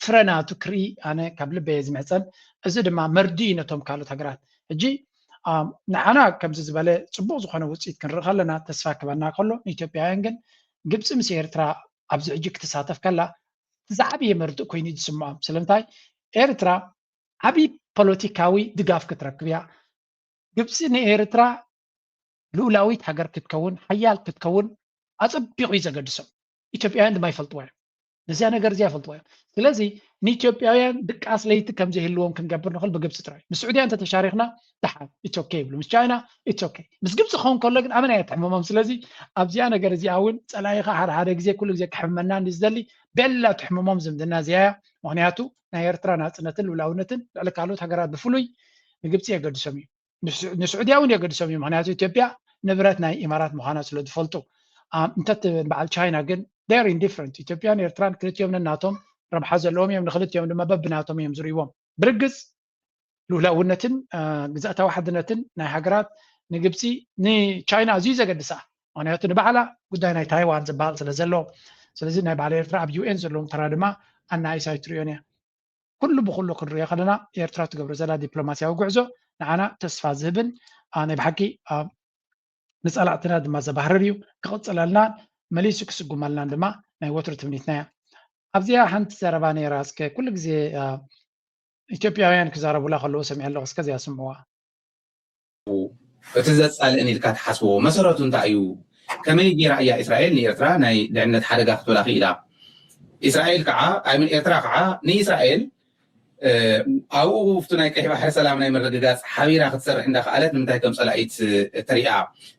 ፍረ ናቱ ክርኢ ኣነ ካብ ልበየ ዝምሕፀን። እዚ ድማ መርዲ እዩ ነቶም ካልኦት ሃገራት። ሕጂ ንዓና ከምዚ ዝበለ ፅቡቅ ዝኾነ ውፅኢት ክንርኢ ከለና ተስፋ ክበና ከሎ፣ ንኢትዮጵያውያን ግን ግብፂ ምስ ኤርትራ ኣብዚ ሕጂ ክትሳተፍ ከላ ዝዓበየ መርድእ ኮይኑ ዝስምዖም። ስለምንታይ? ኤርትራ ዓብዪ ፖለቲካዊ ድጋፍ ክትረክብ እያ። ግብፂ ንኤርትራ ልኡላዊት ሃገር ክትከውን፣ ሓያል ክትከውን ኣፀቢቑ እዩ ዘገድሶም። ኢትዮጵያውያን ድማ ይፈልጥዎ እዮም። ነዚያ ነገር እዚኣ ይፈልጥዎ እዮም። ስለዚ ንኢትዮጵያውያን ድቃስ ለይቲ ከም ዘይህልዎም ክንገብር ንኽእል ብግብፂ ጥራይ። ምስ ስዑድያ እንተተሻሪኽና ደሓን፣ ኢትስ ኦኬ ይብሉ። ምስ ቻይና ኢትስ ኦኬ። ምስ ግብፂ ክኸውን ከሎ ግን ኣበና እያ ትሕምሞም። ስለዚ ኣብዚኣ ነገር እዚኣ እውን ፀላኢኻ ሓደ ሓደ ግዜ ኩሉ ግዜ ክሕመና እንዲ ዝደሊ ቤላ ትሕምሞም ዝምድና እዚኣ እያ። ምክንያቱ ናይ ኤርትራ ናፅነትን ልኡላውነትን ልዕሊ ካልኦት ሃገራት ብፍሉይ ንግብፂ የገድሶም እዩ። ንስዑድያ እውን የገድሶም እዩ። ምክንያቱ ኢትዮጵያ ንብረት ናይ ኢማራት ምዃና ስለ ዝፈልጡ። እንተትብል በዓል ቻይና ግን they're indifferent። ኢትዮጵያን ኤርትራን ክልቲኦም ነናቶም ረብሓ ዘለዎም እዮም። ንክልቲኦም ድማ በብናቶም እዮም ዝርእይዎም። ብርግፅ ልኡላውነትን ግዛእታዊ ሓድነትን ናይ ሃገራት ንግብፂ ንቻይና ኣዝዩ ዘገድሳ። ምክንያቱ ንባዕላ ጉዳይ ናይ ታይዋን ዝበሃል ስለ ዘሎ። ስለዚ ናይ በዓል ኤርትራ ኣብ ዩኤን ዘለዎም ተራ ድማ ኣናእስ ኣይትርእዮን እያ። ኩሉ ብኩሉ ክንሪኦ ከለና ኤርትራ ትገብሮ ዘላ ዲፕሎማስያዊ ጉዕዞ ንዓና ተስፋ ዝህብን ናይ ብሓቂ ንፀላእትና ድማ ዘባህርር እዩ። ክቕፅለልና መሊሱ ክስጉመልናን ድማ ናይ ወትሩ ትምኒትና እያ። ኣብዚኣ ሓንቲ ዘረባ ነይራ። እስከ ኩሉ ግዜ ኢትዮጵያውያን ክዛረቡላ ከለዉ ሰሚዐ ኣለኹ። እስከ እዚኣ ስምዕዋ። እቲ ዘፃልእን ኢልካ ትሓስቦ መሰረቱ እንታይ እዩ? ከመይ ገይራ እያ እስራኤል ንኤርትራ ናይ ድሕነት ሓደጋ ክትብላ ክኢላ? እስራኤል ከዓ ኣይምን ኤርትራ ከዓ ንእስራኤል ኣብኡ ውፍቱ ናይ ቀይሕ ባሕሪ ሰላም ናይ ምርግጋፅ ሓቢራ ክትሰርሕ እንዳክኣለት ንምንታይ ከም ፀላኢት እተሪኣ?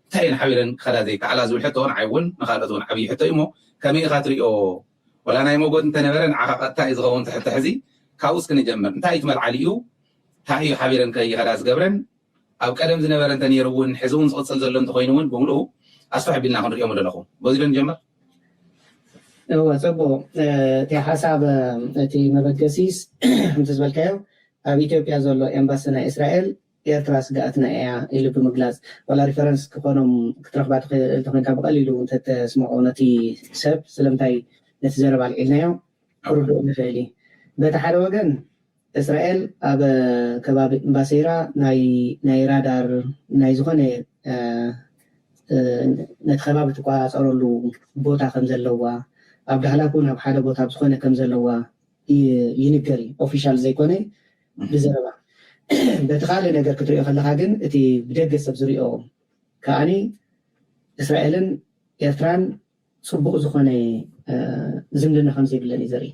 እንታይ እየን ሓቢረን ክኸዳ ዘይከኣላ ዝብል ሕቶ ንዓይ እውን ንካልኦት እውን ዓብዪ ሕቶ እዩ። እሞ ከመይ ኢኻ ትሪኦ? ወላ ናይ ሞጎት እንተነበረ ንዓኻ ቀጥታ እዩ ዝኸውን ትሕቲ ሕዚ። ካብኡስ ክንጀምር፣ እንታይ እዩ እቲ መልዓሊኡ? እንታይ እዩ ሓቢረን ከይኸዳ ዝገብረን? ኣብ ቀደም ዝነበረ እንተነይሩ እውን ሕዚ እውን ዝቕፅል ዘሎ እንተኮይኑ እውን ብምሉኡ ኣስፍሕ ኣቢልና ክንሪኦ ምደለኹ። በዚ ዶ ንጀምር? እወ፣ ፅቡቕ። እቲ ሓሳብ፣ እቲ መበገሲስ ከምቲ ዝበልካዮ ኣብ ኢትዮጵያ ዘሎ ኤምባሲ ናይ እስራኤል ኤርትራ ስግኣትና እያ ኢሉ ብምግላፅ፣ ዋላ ሪፈረንስ ክኾኖም ክትረኽባ ተኾይንካ ብቐሊሉ እንተተስምዖ ነቲ ሰብ ስለምንታይ ነቲ ዘረባ ኣልዒልናዮ ክርድኡ ንኽእል እዩ። በቲ ሓደ ወገን እስራኤል ኣብ ከባቢ እምባሴራ ናይ ናይ ራዳር ናይ ዝኾነ ነቲ ከባቢ ትቆፃፀረሉ ቦታ ከም ዘለዋ፣ ኣብ ዳህላክ እውን ኣብ ሓደ ቦታ ኣብ ዝኾነ ከም ዘለዋ ይንገር እዩ። ኦፊሻል ዘይኮነ ብዘረባ። በቲ ካልእ ነገር ክትሪኦ ከለካ ግን እቲ ብደገ ሰብ ዝሪኦ ከዓኒ እስራኤልን ኤርትራን ፅቡቕ ዝኾነ ዝምድና ከም ዘይብለን እዩ ዘርኢ።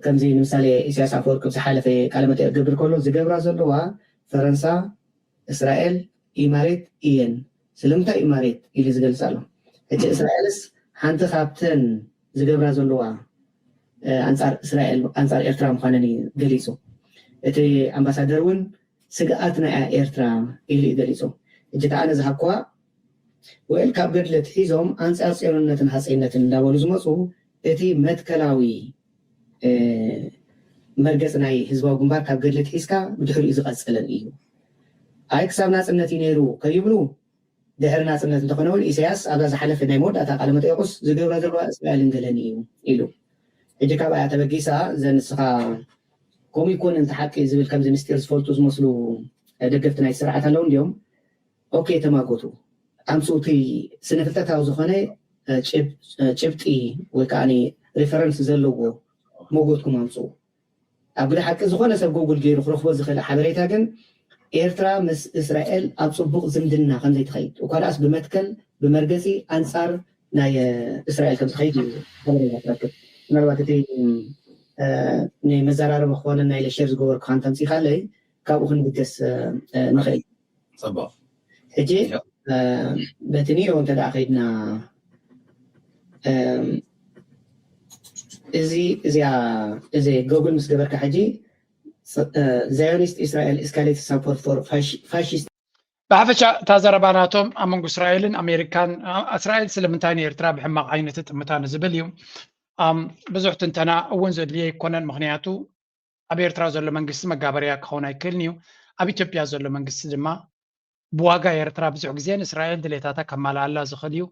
ከምዚ ንምሳሌ ኢሳያስ ኣፈወርቂ ኣብ ዝሓለፈ ቃለ መጠይቕ ክገብር ከሎ ዝገብራ ዘለዋ ፈረንሳ እስራኤል ኢማሬት እየን። ስለምንታይ ኢማሬት ኢሉ ዝገልጽ ኣሎ? ሕጂ እስራኤልስ ሓንቲ ካብተን ዝገብራ ዘለዋ ኣንጻር እስራኤል ኣንጻር ኤርትራ ምዃነን እዩ ገሊጹ። እቲ ኣምባሳደር እውን ስግኣት ናይ ኤርትራ ኢሉ እዩ ገሊጹ። ሕጂ ከኣ ነዝሃብኩዋ ውዕል ካብ ገድሊ ኣትሒዞም ኣንጻር ጽዮንነትን ሃጸይነትን እንዳበሉ ዝመጹ እቲ መትከላዊ መርገጽ ናይ ህዝባዊ ግንባር ካብ ገድሊ ኣትሒዝካ ብድሕሪኡ ዝቐጽልን እዩ። ኣይ ክሳብ ናጽነት እዩ ነይሩ ከይብሉ ድሕሪ ናጽነት እንተኾነ እውን ኢሳያስ ኣብዛ ዝሓለፈ ናይ መወዳእታ ቃለ መጠየቁስ ዝገብራ ዘለዋ እስራኤልን ገለን እዩ ኢሉ። ሕጂ ካብኣ ተበጊሳ ዘንስኻ ከምኡ ይኮን እንተ ሓቂ ዝብል ከምዚ ምስጢር ዝፈልጡ ዝመስሉ ደገፍቲ ናይ ስርዓት ኣለዉ እንዲዮም። ኦኬ ተማጎቱ ኣምስኡ እቲ ስነ ፍልጠታዊ ዝኾነ ጭብጢ ወይ ከዓ ሪፈረንስ ዘለዎ መጎትኩም ኣምፅኡ። ኣብ ግደ ሓቂ ዝኾነ ሰብ ጎጉል ገይሩ ክረኽቦ ዝኽእል ሓበሬታ ግን ኤርትራ ምስ እስራኤል ኣብ ፅቡቕ ዝምድና ከምዘይትኸይድ እኳ ደኣስ ብመትከል ብመርገፂ ኣንፃር ናይ እስራኤል ከምዝኸይድ እዩ ሓበሬታ ትረክብ። ምናልባት እቲ ንመዘራረቢ ክኾነ ናይ ለሸር ዝገበርኩ ካንተምፂኻለይ ካብኡ ክንብገስ ንኽእል። ፅቡቕ ሕጂ በቲ ኒሮ እንተ ደኣ ከይድና እዚ እዚኣ እዚ ጎግል ምስ ገበርካ ሕጂ Zionist Israel escalates support for fascist ብሓፈሻ እታ ዘረባ ናቶም ኣብ መንጎ እስራኤልን ኣሜሪካን እስራኤል ስለምንታይ ንኤርትራ ብሕማቕ ዓይኒ ትጥምታ ንዝብል እዩ። ብዙሕ ትንተና እውን ዘድልዮ ኣይኮነን፣ ምክንያቱ ኣብ ኤርትራ ዘሎ መንግስቲ መጋበርያ ክኸውን ኣይክእልን እዩ። ኣብ ኢትዮጵያ ዘሎ መንግስቲ ድማ ብዋጋ ኤርትራ ብዙሕ ግዜ ንእስራኤል ድሌታታ ከማልኣላ ዝኽእል እዩ።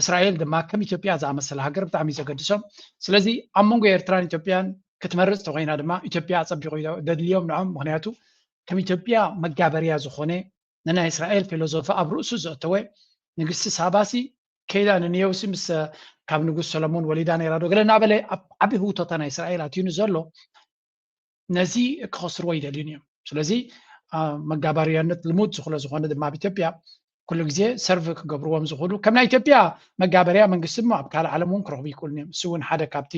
እስራኤል ድማ ከም ኢትዮጵያ ዝኣመሰለ ሃገር ብጣዕሚ እዩ ዘገድሶም። ስለዚ ኣብ መንጎ ኤርትራን ኢትዮጵያን ክትመርፅ ተኮይና ድማ ኢትዮጵያ ኣፀቢቑ እዩ ዘድልዮም ንዖም። ምክንያቱ ከም ኢትዮጵያ መጋበርያ ዝኾነ ንናይ እስራኤል ፊሎዞፊ ኣብ ርእሱ ዘእተወ ንግስቲ ሳባሲ ከይዳ ንንየውሲ ምስ ካብ ንጉስ ሰሎሞን ወሊዳ ነይራ ዶ ገለ እናበለ ኣብ ዓቢ ህውቶታ ናይ እስራኤል ኣትዩ ንዘሎ ነዚ ክኸስርዎ ይደልዩን እዮም። ስለዚ መጋባርያነት ልሙድ ዝኽሎ ዝኾነ ድማ ኣብ ኢትዮጵያ ኩሉ ግዜ ሰርቭ ክገብርዎም ዝኽእሉ ከም ናይ ኢትዮጵያ መጋበርያ መንግስቲ እሞ ኣብ ካልእ ዓለም እውን ክረኽቡ ይክእሉን እዮም። እሱ እውን ሓደ ካብቲ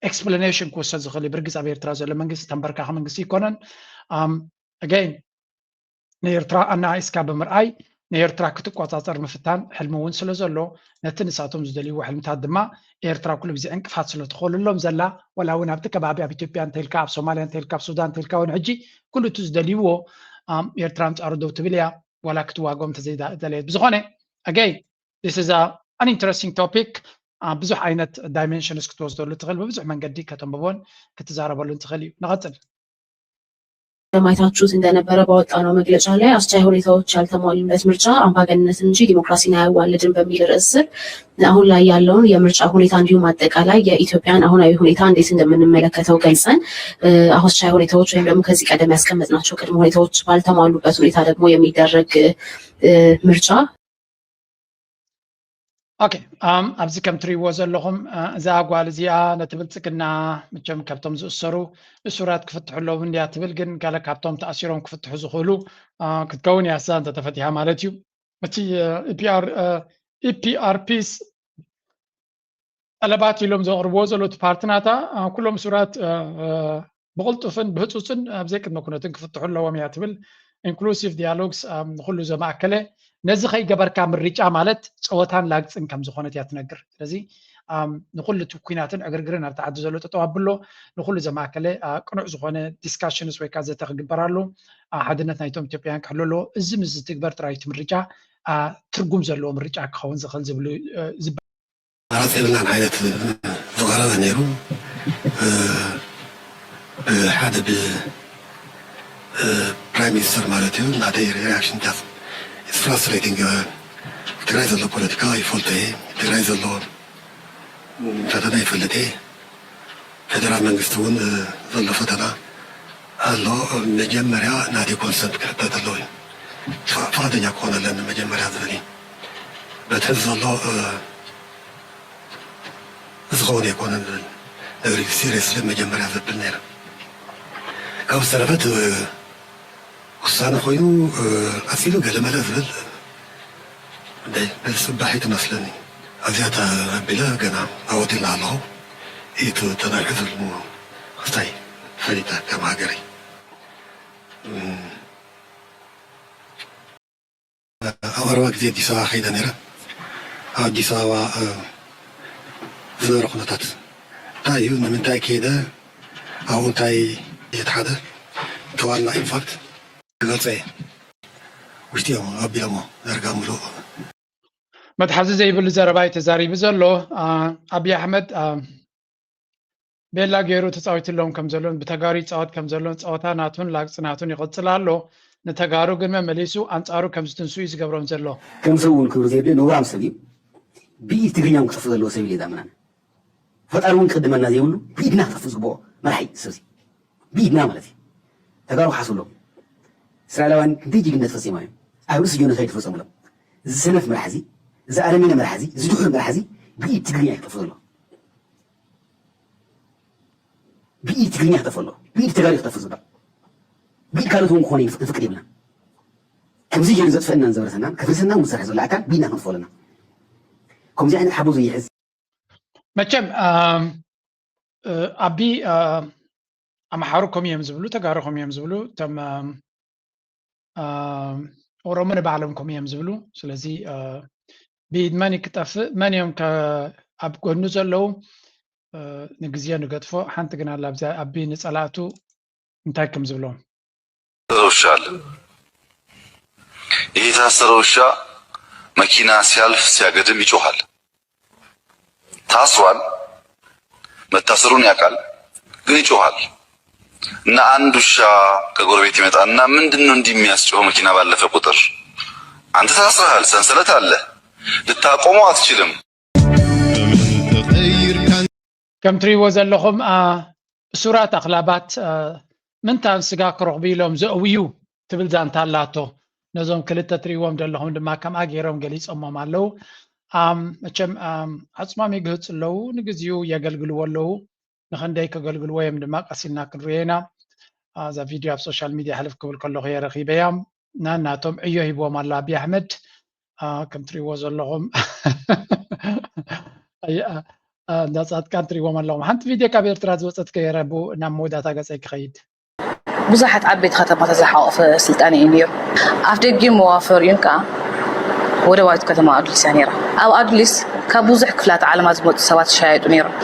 ኤክስፕላኔሽን ክወሰድ ዝኽእል እዩ። ብርግፅ ኣብ ኤርትራ ዘሎ መንግስቲ ተንበርካኺ መንግስቲ ኣይኮነን። ኣገይን ንኤርትራ ኣነኣኢስካ ብምርኣይ ንኤርትራ ክትቆፃፀር ምፍታን ሕልሚ እውን ስለ ዘሎ ነቲ ንሳቶም ዝደልይዎ ሕልምታት ድማ ኤርትራ ኩሉ ግዜ ዕንቅፋት ስለ ትኾልሎም ዘላ ዋላ እውን ኣብቲ ከባቢ ኣብ ኢትዮጵያ እንተልካ ኣብ ሶማልያ እንተልካ ኣብ ሱዳን እንተልካ እውን ሕጂ ኩሉ እቲ ዝደልይዎ ኤርትራ ኣንፃሩ ደው ትብል እያ ዋላ ክትዋግኦም እንተዘይደለየት ብዝኾነ ኣገይ this is an interesting topic ብዙሕ ዓይነት ዳይሜንሽንስ ክትወስደሉ ትኽእል ብብዙሕ መንገዲ ከተንብቦን ክትዛረበሉን ትኽእል እዩ ንቐፅል ማየታችሁት እንደነበረ ባወጣነው መግለጫ ላይ አስቻይ ሁኔታዎች ያልተሟሉለት ምርጫ አምባገነንነትን እንጂ ዲሞክራሲን አያዋልድም በሚል ርዕስ ስር አሁን ላይ ያለውን የምርጫ ሁኔታ እንዲሁም አጠቃላይ የኢትዮጵያን አሁናዊ ሁኔታ እንዴት እንደምንመለከተው ገልጸን አስቻይ ሁኔታዎች ወይም ደግሞ ከዚህ ቀደም ያስቀመጥናቸው ቅድመ ሁኔታዎች ባልተሟሉበት ሁኔታ ደግሞ የሚደረግ ምርጫ ኦኬ ኣብዚ ከም ትሪእዎ ዘለኹም እዛ ጓል እዚኣ ነቲ ብልፅግና ምቸም ካብቶም ዝእሰሩ እሱራት ክፍትሑ ኣለዎም እንድያ ትብል ግን ገለ ካብቶም ተኣሲሮም ክፍትሑ ዝኽእሉ ክትከውን እያ እሳ እንተተፈቲሓ ማለት እዩ እቲ ኢፒኣርፒስ ጠለባት ኢሎም ዘቕርብዎ ዘሎ እቲ ፓርቲ ናታ ኩሎም እሱራት ብቕልጡፍን ብህፁፅን ኣብ ዘይቅድመ ኩነትን ክፍትሑ ኣለዎም እያ ትብል ኢንክሉሲቭ ዲያሎግስ ንኩሉ ዘማእከለ ነዚ ከይገበርካ ምርጫ ማለት ፀወታን ላግፅን ከም ዝኾነት እያ ትነግር ስለዚ ንኩሉ እቲ ኩናትን ዕግርግርን ኣብቲ ዓዲ ዘሎ ጠጠው ኣብሎ ንኩሉ ዘማእከለ ቅኑዕ ዝኾነ ዲስካሽንስ ወይ ከዓ ዘተ ክግበራሉ ሓድነት ናይቶም ኢትዮጵያውያን ክሕሉ ኣለዎ እዚ ምስ ዝትግበር ጥራይ እቲ ምርጫ ትርጉም ዘለዎ ምርጫ ክኸውን ዝኽእል ዝብሉ ኣማራፂ የብልናን ዓይነት ዝቐረበ ነይሩ ብሓደ ብፕራይም ሚኒስተር ማለት እዩ ናተይ ሪያክሽንታት ፍራስትሬቲንግ ትግራይ ዘሎ ፖለቲካ ይፈልጦ እየ ትግራይ ዘሎ ፈተና ይፈልጥ እየ ፌደራል መንግስቲ እውን ዘሎ ፈተና ኣሎ መጀመርያ ናተይ ኮንሰንት ክሕተት ኣለዎ እዩ ፍቓደኛ ክኾን ኣለኒ መጀመርያ ዝብል እዩ በቲ ዘሎ ዝኸውን ኣይኮነን ዝብል ነገር ሲሪየስሊ መጀመርያ ዘብል ነይረ ካብ ዝተረፈት ውሳነ ኮይኑ ኣፂሉ ገለመለ ዝብል በዚ ፅባሕ ትመስለኒ ኣብዚኣታ ኣቢለ ገና ኣወዲልና ኣለኹ እዩ ተናሪሑ ዝብልዎ ክስታይ ፈሊጠ ከም ሃገረይ ቀረባ ግዜ ኣዲስ ኣበባ ከይደ ነይረ። ኣብ ኣዲስ ኣበባ ዝነበረ ኩነታት እንታይ እዩ፣ ንምንታይ ከይደ፣ ኣብኡ እንታይ የተሓደ ተዋና ኢንፋክት ክገልፀ እየ። ውሽጢ እዮም ኣቢሎሞ ዳርጋ ምሉእ። መትሓዚ ዘይብሉ ዘረባ እዩ ተዛሪቡ ዘሎ። ኣብይ ኣሕመድ ቤላ ገይሩ ተፃዊትሎም ከም ዘሎን ብተጋሩ ይፃወት ከም ዘሎን ፀወታ ናቱን ላግፂ ናቱን ይቕፅል ኣሎ። ንተጋሩ ግን መመሊሱ ኣንፃሩ ከም ዝትንሱ እዩ ዝገብሮም ዘሎ። ከም ሰብ እውን ክብሪ ዘየድልዮ ነውራም ሰብ እዩ። ብኢድ ትግርኛ እውን ክጠፍእ ዘለዎ ሰብ ኢለ ዝኣምን ኣነ። ፈጣሪ እውን ክቕድመልና ዘይብሉ ብኢድና ክጠፍእ ዝግብኦ መራሒ ሰብ እዚ። ብኢድና ማለት እዩ። ተጋሩ ክሓስብሎም። እስራኤላውያን ክንደይ ጅግነት ፈፂሞም እዮም። ኣብ ርእሲ ጆኖሳይድ ዝፈፀሙሎም። እዚ ሰነፍ መራሒ እዚ፣ እዚ ኣረሜነ መራሒ እዚ፣ እዚ ድሑር መራሒ እዚ ብኢድ ትግርኛ እዩ ክጠፍእ ዘሎ። ብኢድ ትግርኛ ክጠፍእ ኣሎ። ብኢድ ተጋሩ ክጠፍእ ዝግባእ። ብኢድ ካልኦት እውን ክኾነ ይፍቅ- ይፍቅድ የብልና። ከምዚ ገይሩ ዘጥፈአናን ዘበረሰናን ከፍርሰና እውን ዝሰርሕ ዘሎ ኣካል ብኢድና ክንጥፎ ኣለና። ከምዚ ዓይነት ሓቦ ዘይሕዝ መቸም ኣቢ ኣምሓሩ ከም እዮም ዝብሉ፣ ተጋሩ ከም እዮም ዝብሉ፣ እቶም ኦሮሞ ንባዕሎም ከም እዮም ዝብሉ። ስለዚ ብኢድ መን ክጠፍእ፣ መን እዮም ኣብ ጎኑ ዘለዉ ንግዜ ንገድፎ። ሓንቲ ግን ኣላ ኣብዚኣ ኣቢ ንጸላእቱ እንታይ ከም ዝብሎም። ውሻ አለ። ይህ የታሰረ ውሻ መኪና ሲያልፍ ሲያገድም ይጮሃል። ታስሯል። መታሰሩን ያውቃል፣ ግን ይጮሃል። እና አንድ ውሻ ከጎረቤት ይመጣና ምንድን ነው እንዲህ የሚያስጮኸው? መኪና ባለፈ ቁጥር አንተ ታስረሃል፣ ሰንሰለት አለ፣ ልታቆመው አትችልም። ከም ትሪእዎ ዘለኹም እሱራት ኣኽላባት ምንታን ስጋ ክረኽቡ ኢሎም ዘእውዩ ትብል ዛንታ ኣላቶ። ነዞም ክልተ ትሪእዎም ዘለኹም ድማ ከምኣ ገይሮም ገሊጾሞም ኣለዉ። መቸም ዓጽሞም ይግህጹ ኣለዉ፣ ንግዚኡ የገልግልዎ ኣለዉ። ንኽንደይ ከገልግልዎ እዮም ድማ ቀስ ኢልና ክንሪኦ ኢና። እዛ ቪድዮ ኣብ ሶሻል ሚድያ ሕልፍ ክብል ከለኹ እየ ረኺበያ። ናናቶም ዕዮ ሂብዎም ኣሎ ኣብይ ኣሕመድ። ከም ትሪእዎ ዘለኹም እንዳ ጻድቃን ትሪእዎም ኣለኹም። ሓንቲ ቪድዮ ካብ ኤርትራ ዝወጸት ከየረቡ ናብ መወዳእታ ገጸይ ክኸይድ። ብዙሓት ዓበይቲ ከተማታት ዝሓቖፈ ስልጣነ እዩ ነይሩ። ኣፍደጊኡ መዋፈሪኡን ከኣ ወደባዊት ከተማ ኣዱሊስ እያ ነይራ። ኣብ ኣዱሊስ ካብ ብዙሕ ክፍላተ ዓለማት ዝመጹ ሰባት ይሸያየጡ ነይሮም፣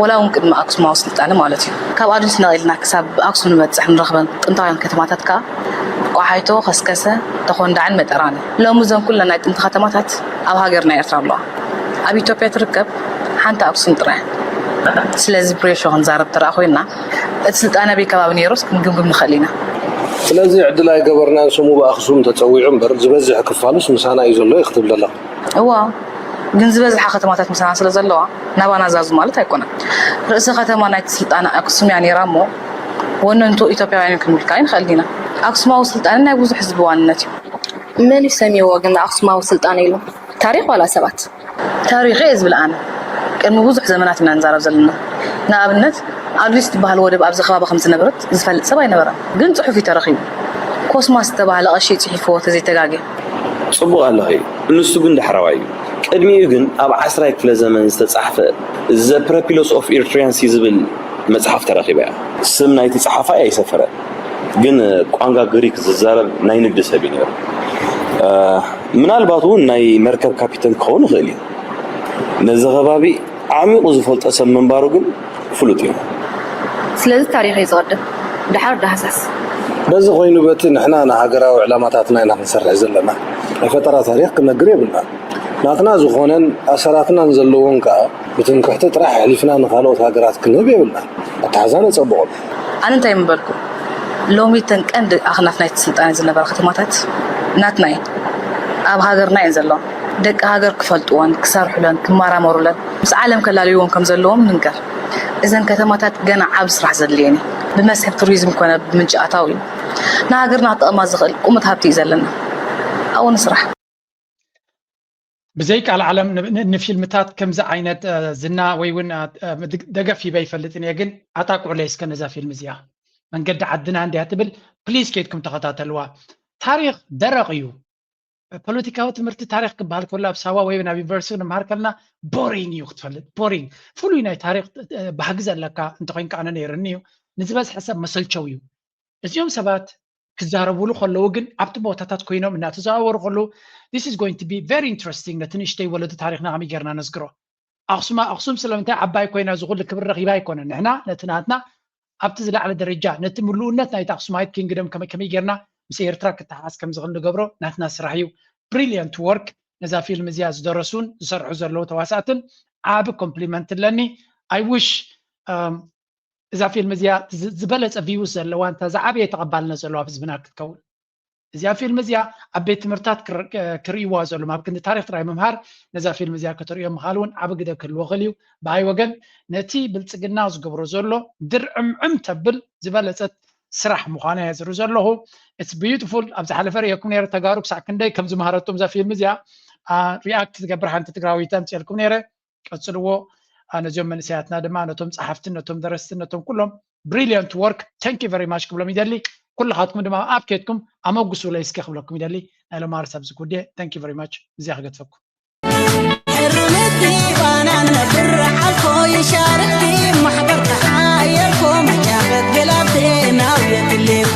ወላ እውን ቅድሚ ኣክሱማዊ ስልጣነ ማለት እዩ። ካብ ኣዱሊስ ነቒልና ክሳብ ኣክሱም ንበጽሕ ንረኽበን ጥንታውያን ከተማታት ከኣ ቆሓይቶ፣ ከስከሰ፣ ተኾንዳዕን መጠራን እዩ። ሎሚ እዘን ኩለን ናይ ጥንቲ ከተማታት ኣብ ሃገርና ኤርትራ ኣለዋ። ኣብ ኢትዮጵያ ትርከብ ሓንቲ ኣክሱም ጥራይ። ስለዚ ብሬሾ ክንዛረብ ተረኣ ኮይና እቲ ስልጣነ ኣበይ ከባቢ ነይሩስ ክንግምግም ንኽእል ኢና። ስለዚ ዕድል ኣይገበርናን፣ ስሙ ብኣኽሱም ተጸዊዑ እምበር ዝበዝሕ ክፋሉስ ምሳና እዩ ዘሎ ኢኺ ትብሊ ኣለኺ። እወ፣ ግን ዝበዝሓ ከተማታት ምሳና ስለ ዘለዋ ናባና ዛዙ ማለት ኣይኮነን። ርእሰ ከተማ ናይቲ ስልጣነ ኣክሱም እያ ነይራ እሞ ወነንቱ ኢትዮጵያውያን ክንብልካ ኣይንኽእልን ኢና። ኣክሱማዊ ስልጣነ ናይ ብዙሕ ህዝቢ ዋንነት እዩ። መን እዩ ሰምይዎ ግን ኣክሱማዊ ስልጣነ ኢሉ? ታሪኽ ዋላ ሰባት? ታሪኽ እየ ዝብል ኣነ። ቅድሚ ብዙሕ ዘመናት ኢና ንዛረብ ዘለና። ንኣብነት ኣዱሊስ ትበሃል ወደብ ኣብዚ ከባቢ ከም ዝነበረት ዝፈልጥ ሰብ ኣይነበረን። ግን ፅሑፍ እዩ ተረኺቡ። ኮስማስ ዝተባህለ ቀሺ እዩ ፅሒፍዎ ተዘይተጋግየ። ፅቡቕ ኣለኺ። ንሱ ግን ዳሕረዋይ እዩ። ቅድሚኡ ግን ኣብ ዓስራይ ክፍለ ዘመን ዝተፃሕፈ The Prepulos of Erythraean Sea ዝብል መፅሓፍ ተረኺባ እያ። ስም ናይቲ ፀሓፋይ ኣይሰፈረን። ግን ቋንቋ ግሪክ ዝዛረብ ናይ ንግዲ ሰብ እዩ ነይሩ። ምናልባት እውን ናይ መርከብ ካፒተን ክኸውን ይኽእል እዩ። ነዚ ከባቢ ዓሚቑ ዝፈልጦ ሰብ ምንባሩ ግን ፍሉጥ እዩ። ስለዚ ታሪኽ እዩ ዝቐድም ድሓር ዳህሳስ። በዚ ኮይኑ በቲ ንሕና ንሃገራዊ ዕላማታትና ኢና ክንሰርሕ ዘለና ናይ ፈጠራ ታሪኽ ክነግር የብልናን። ናትና ዝኾነን ኣሰራትናን ዘለዎን ከኣ ብትምክሕቲ ጥራሕ ኣሕሊፍና ንኻልኦት ሃገራት ክንህብ የብልናን። ኣተሓዛ ነጸብቖም። ኣነ እንታይ ምበልኩ? ሎሚ እተን ቀንዲ ኣኽናፍ ናይቲ ስልጣነ ዝነበራ ከተማታት ናትና እየን። ኣብ ሃገርና እየን ዘለዋ። ደቂ ሃገር ክፈልጥወን፣ ክሰርሑለን፣ ክመራመሩለን፣ ምስ ዓለም ከላልይወን ከም ዘለዎም ንንገር። እዘን ከተማታት ገና ዓቢ ስራሕ ዘድልየን እዩ። ብመስሕብ ቱሪዝም ኮነ ብምንጪ ኣታዊ ንሃገርና ክጠቕማ ዝኽእል ቁሙት ሃብቲ እዩ ዘለና። ኣብኡ ንስራሕ። ብዘይ ቃል ዓለም ንፊልምታት ከምዚ ዓይነት ዝና ወይ እውን ደገፍ ሂበ ይፈልጥን እየ፣ ግን ኣጣቅዑለይ እስከ ነዛ ፊልም እዚኣ መንገዲ ዓድና እንድያ ትብል ፕሊስ ኬድኩም ተኸታተልዋ። ታሪኽ ደረቕ እዩ። ፖለቲካዊ ትምህርቲ ታሪኽ ክበሃል ከሎ ኣብ ሳዋ ወይ ናብ ዩኒቨርሲቲ ንምሃር ከለና ቦሪንግ እዩ ክትፈልጥ፣ ቦሪንግ ፍሉይ ናይ ታሪኽ ባህጊ ዘለካ እንተኮይንካ ኣነ ነይርኒ እዩ። ንዝበዝሐ ሰብ መሰልቸው እዩ። እዚኦም ሰባት ክዛረቡሉ ከለዉ ግን ኣብቲ ቦታታት ኮይኖም እናተዘዋወሩ ከለዉ this is going to be very interesting። ነቲ ንእሽተይ ወለዲ ታሪኽና ከመይ ጌርና ነዝግሮ? ኣኽሱም ኣኽሱም ስለምንታይ ዓባይ ኮይና እዚ ኩሉ ክብሪ ረኺባ ኣይኮነን። ንሕና ነቲ ናትና ኣብቲ ዝለዓለ ደረጃ ነቲ ምሉእነት ናይቲ ኣኽሱማይት ኪንግደም ከመይ ከመይ ጌርና ምስ ኤርትራ ክተሓዝ ከም ዝኽእል ንገብሮ ናትና ስራሕ እዩ። ብሪልየንት ወርክ። ነዛ ፊልም እዚኣ ዝደረሱን ዝሰርሑ ዘለዉ ተዋሳእትን ዓቢ ኮምፕሊመንት ኣለኒ። I wish እዛ ፊልም እዚኣ ዝበለፀ ቪውስ ዘለዋ እንተ ዝዓበየ ተቐባልነት ዘለዋ ኣብ ህዝብና ክትከውን። እዚኣ ፊልም እዚኣ ኣብ ቤት ትምህርታት ክርእይዋ ዘለዎም ኣብ ክንዲ ታሪክ ጥራይ ምምሃር ነዛ ፊልም እዚኣ ከተርእዮም ምኻል እውን ዓብ ግደ ክህልዎ ክእል እዩ። ብኣይ ወገን ነቲ ብልፅግና ዝገብሮ ዘሎ ድርዕምዕም ተብል ዝበለፀት ስራሕ ምዃና እየ ዝርኢ ዘለኹ። It's beautiful። ኣብ ዝሓለፈ ርእየኩም ነረ ተጋሩ ክሳዕ ክንደይ ከም ዝምሃረቶም እዛ ፊልም እዚኣ ሪኣክት ትገብር ሓንቲ ትግራዊት ኣምፅኤልኩም ነረ። ቀፅልዎ። ነዚኦም መንእሰያትና ድማ ነቶም ፀሓፍትን ነቶም ደረስትን ነቶም ኩሎም ብሪልየንት ወርክ thank you very much ክብሎም ይደሊ። ኩልኻትኩም ድማ ኣብ ኬድኩም ኣመጉሱለይ እስከ ክብለኩም ይደሊ። ናይ ሎማርስ ኣብዚ ጉዴ thank you very much እዚኣ ክገድፈኩም። ሕርምቲ ባና ነብር ዓልኮ ይሻርክቲ ማሕበር ተሓየርኮ መጫፈት ግላብቴ ናብ የትሌኩ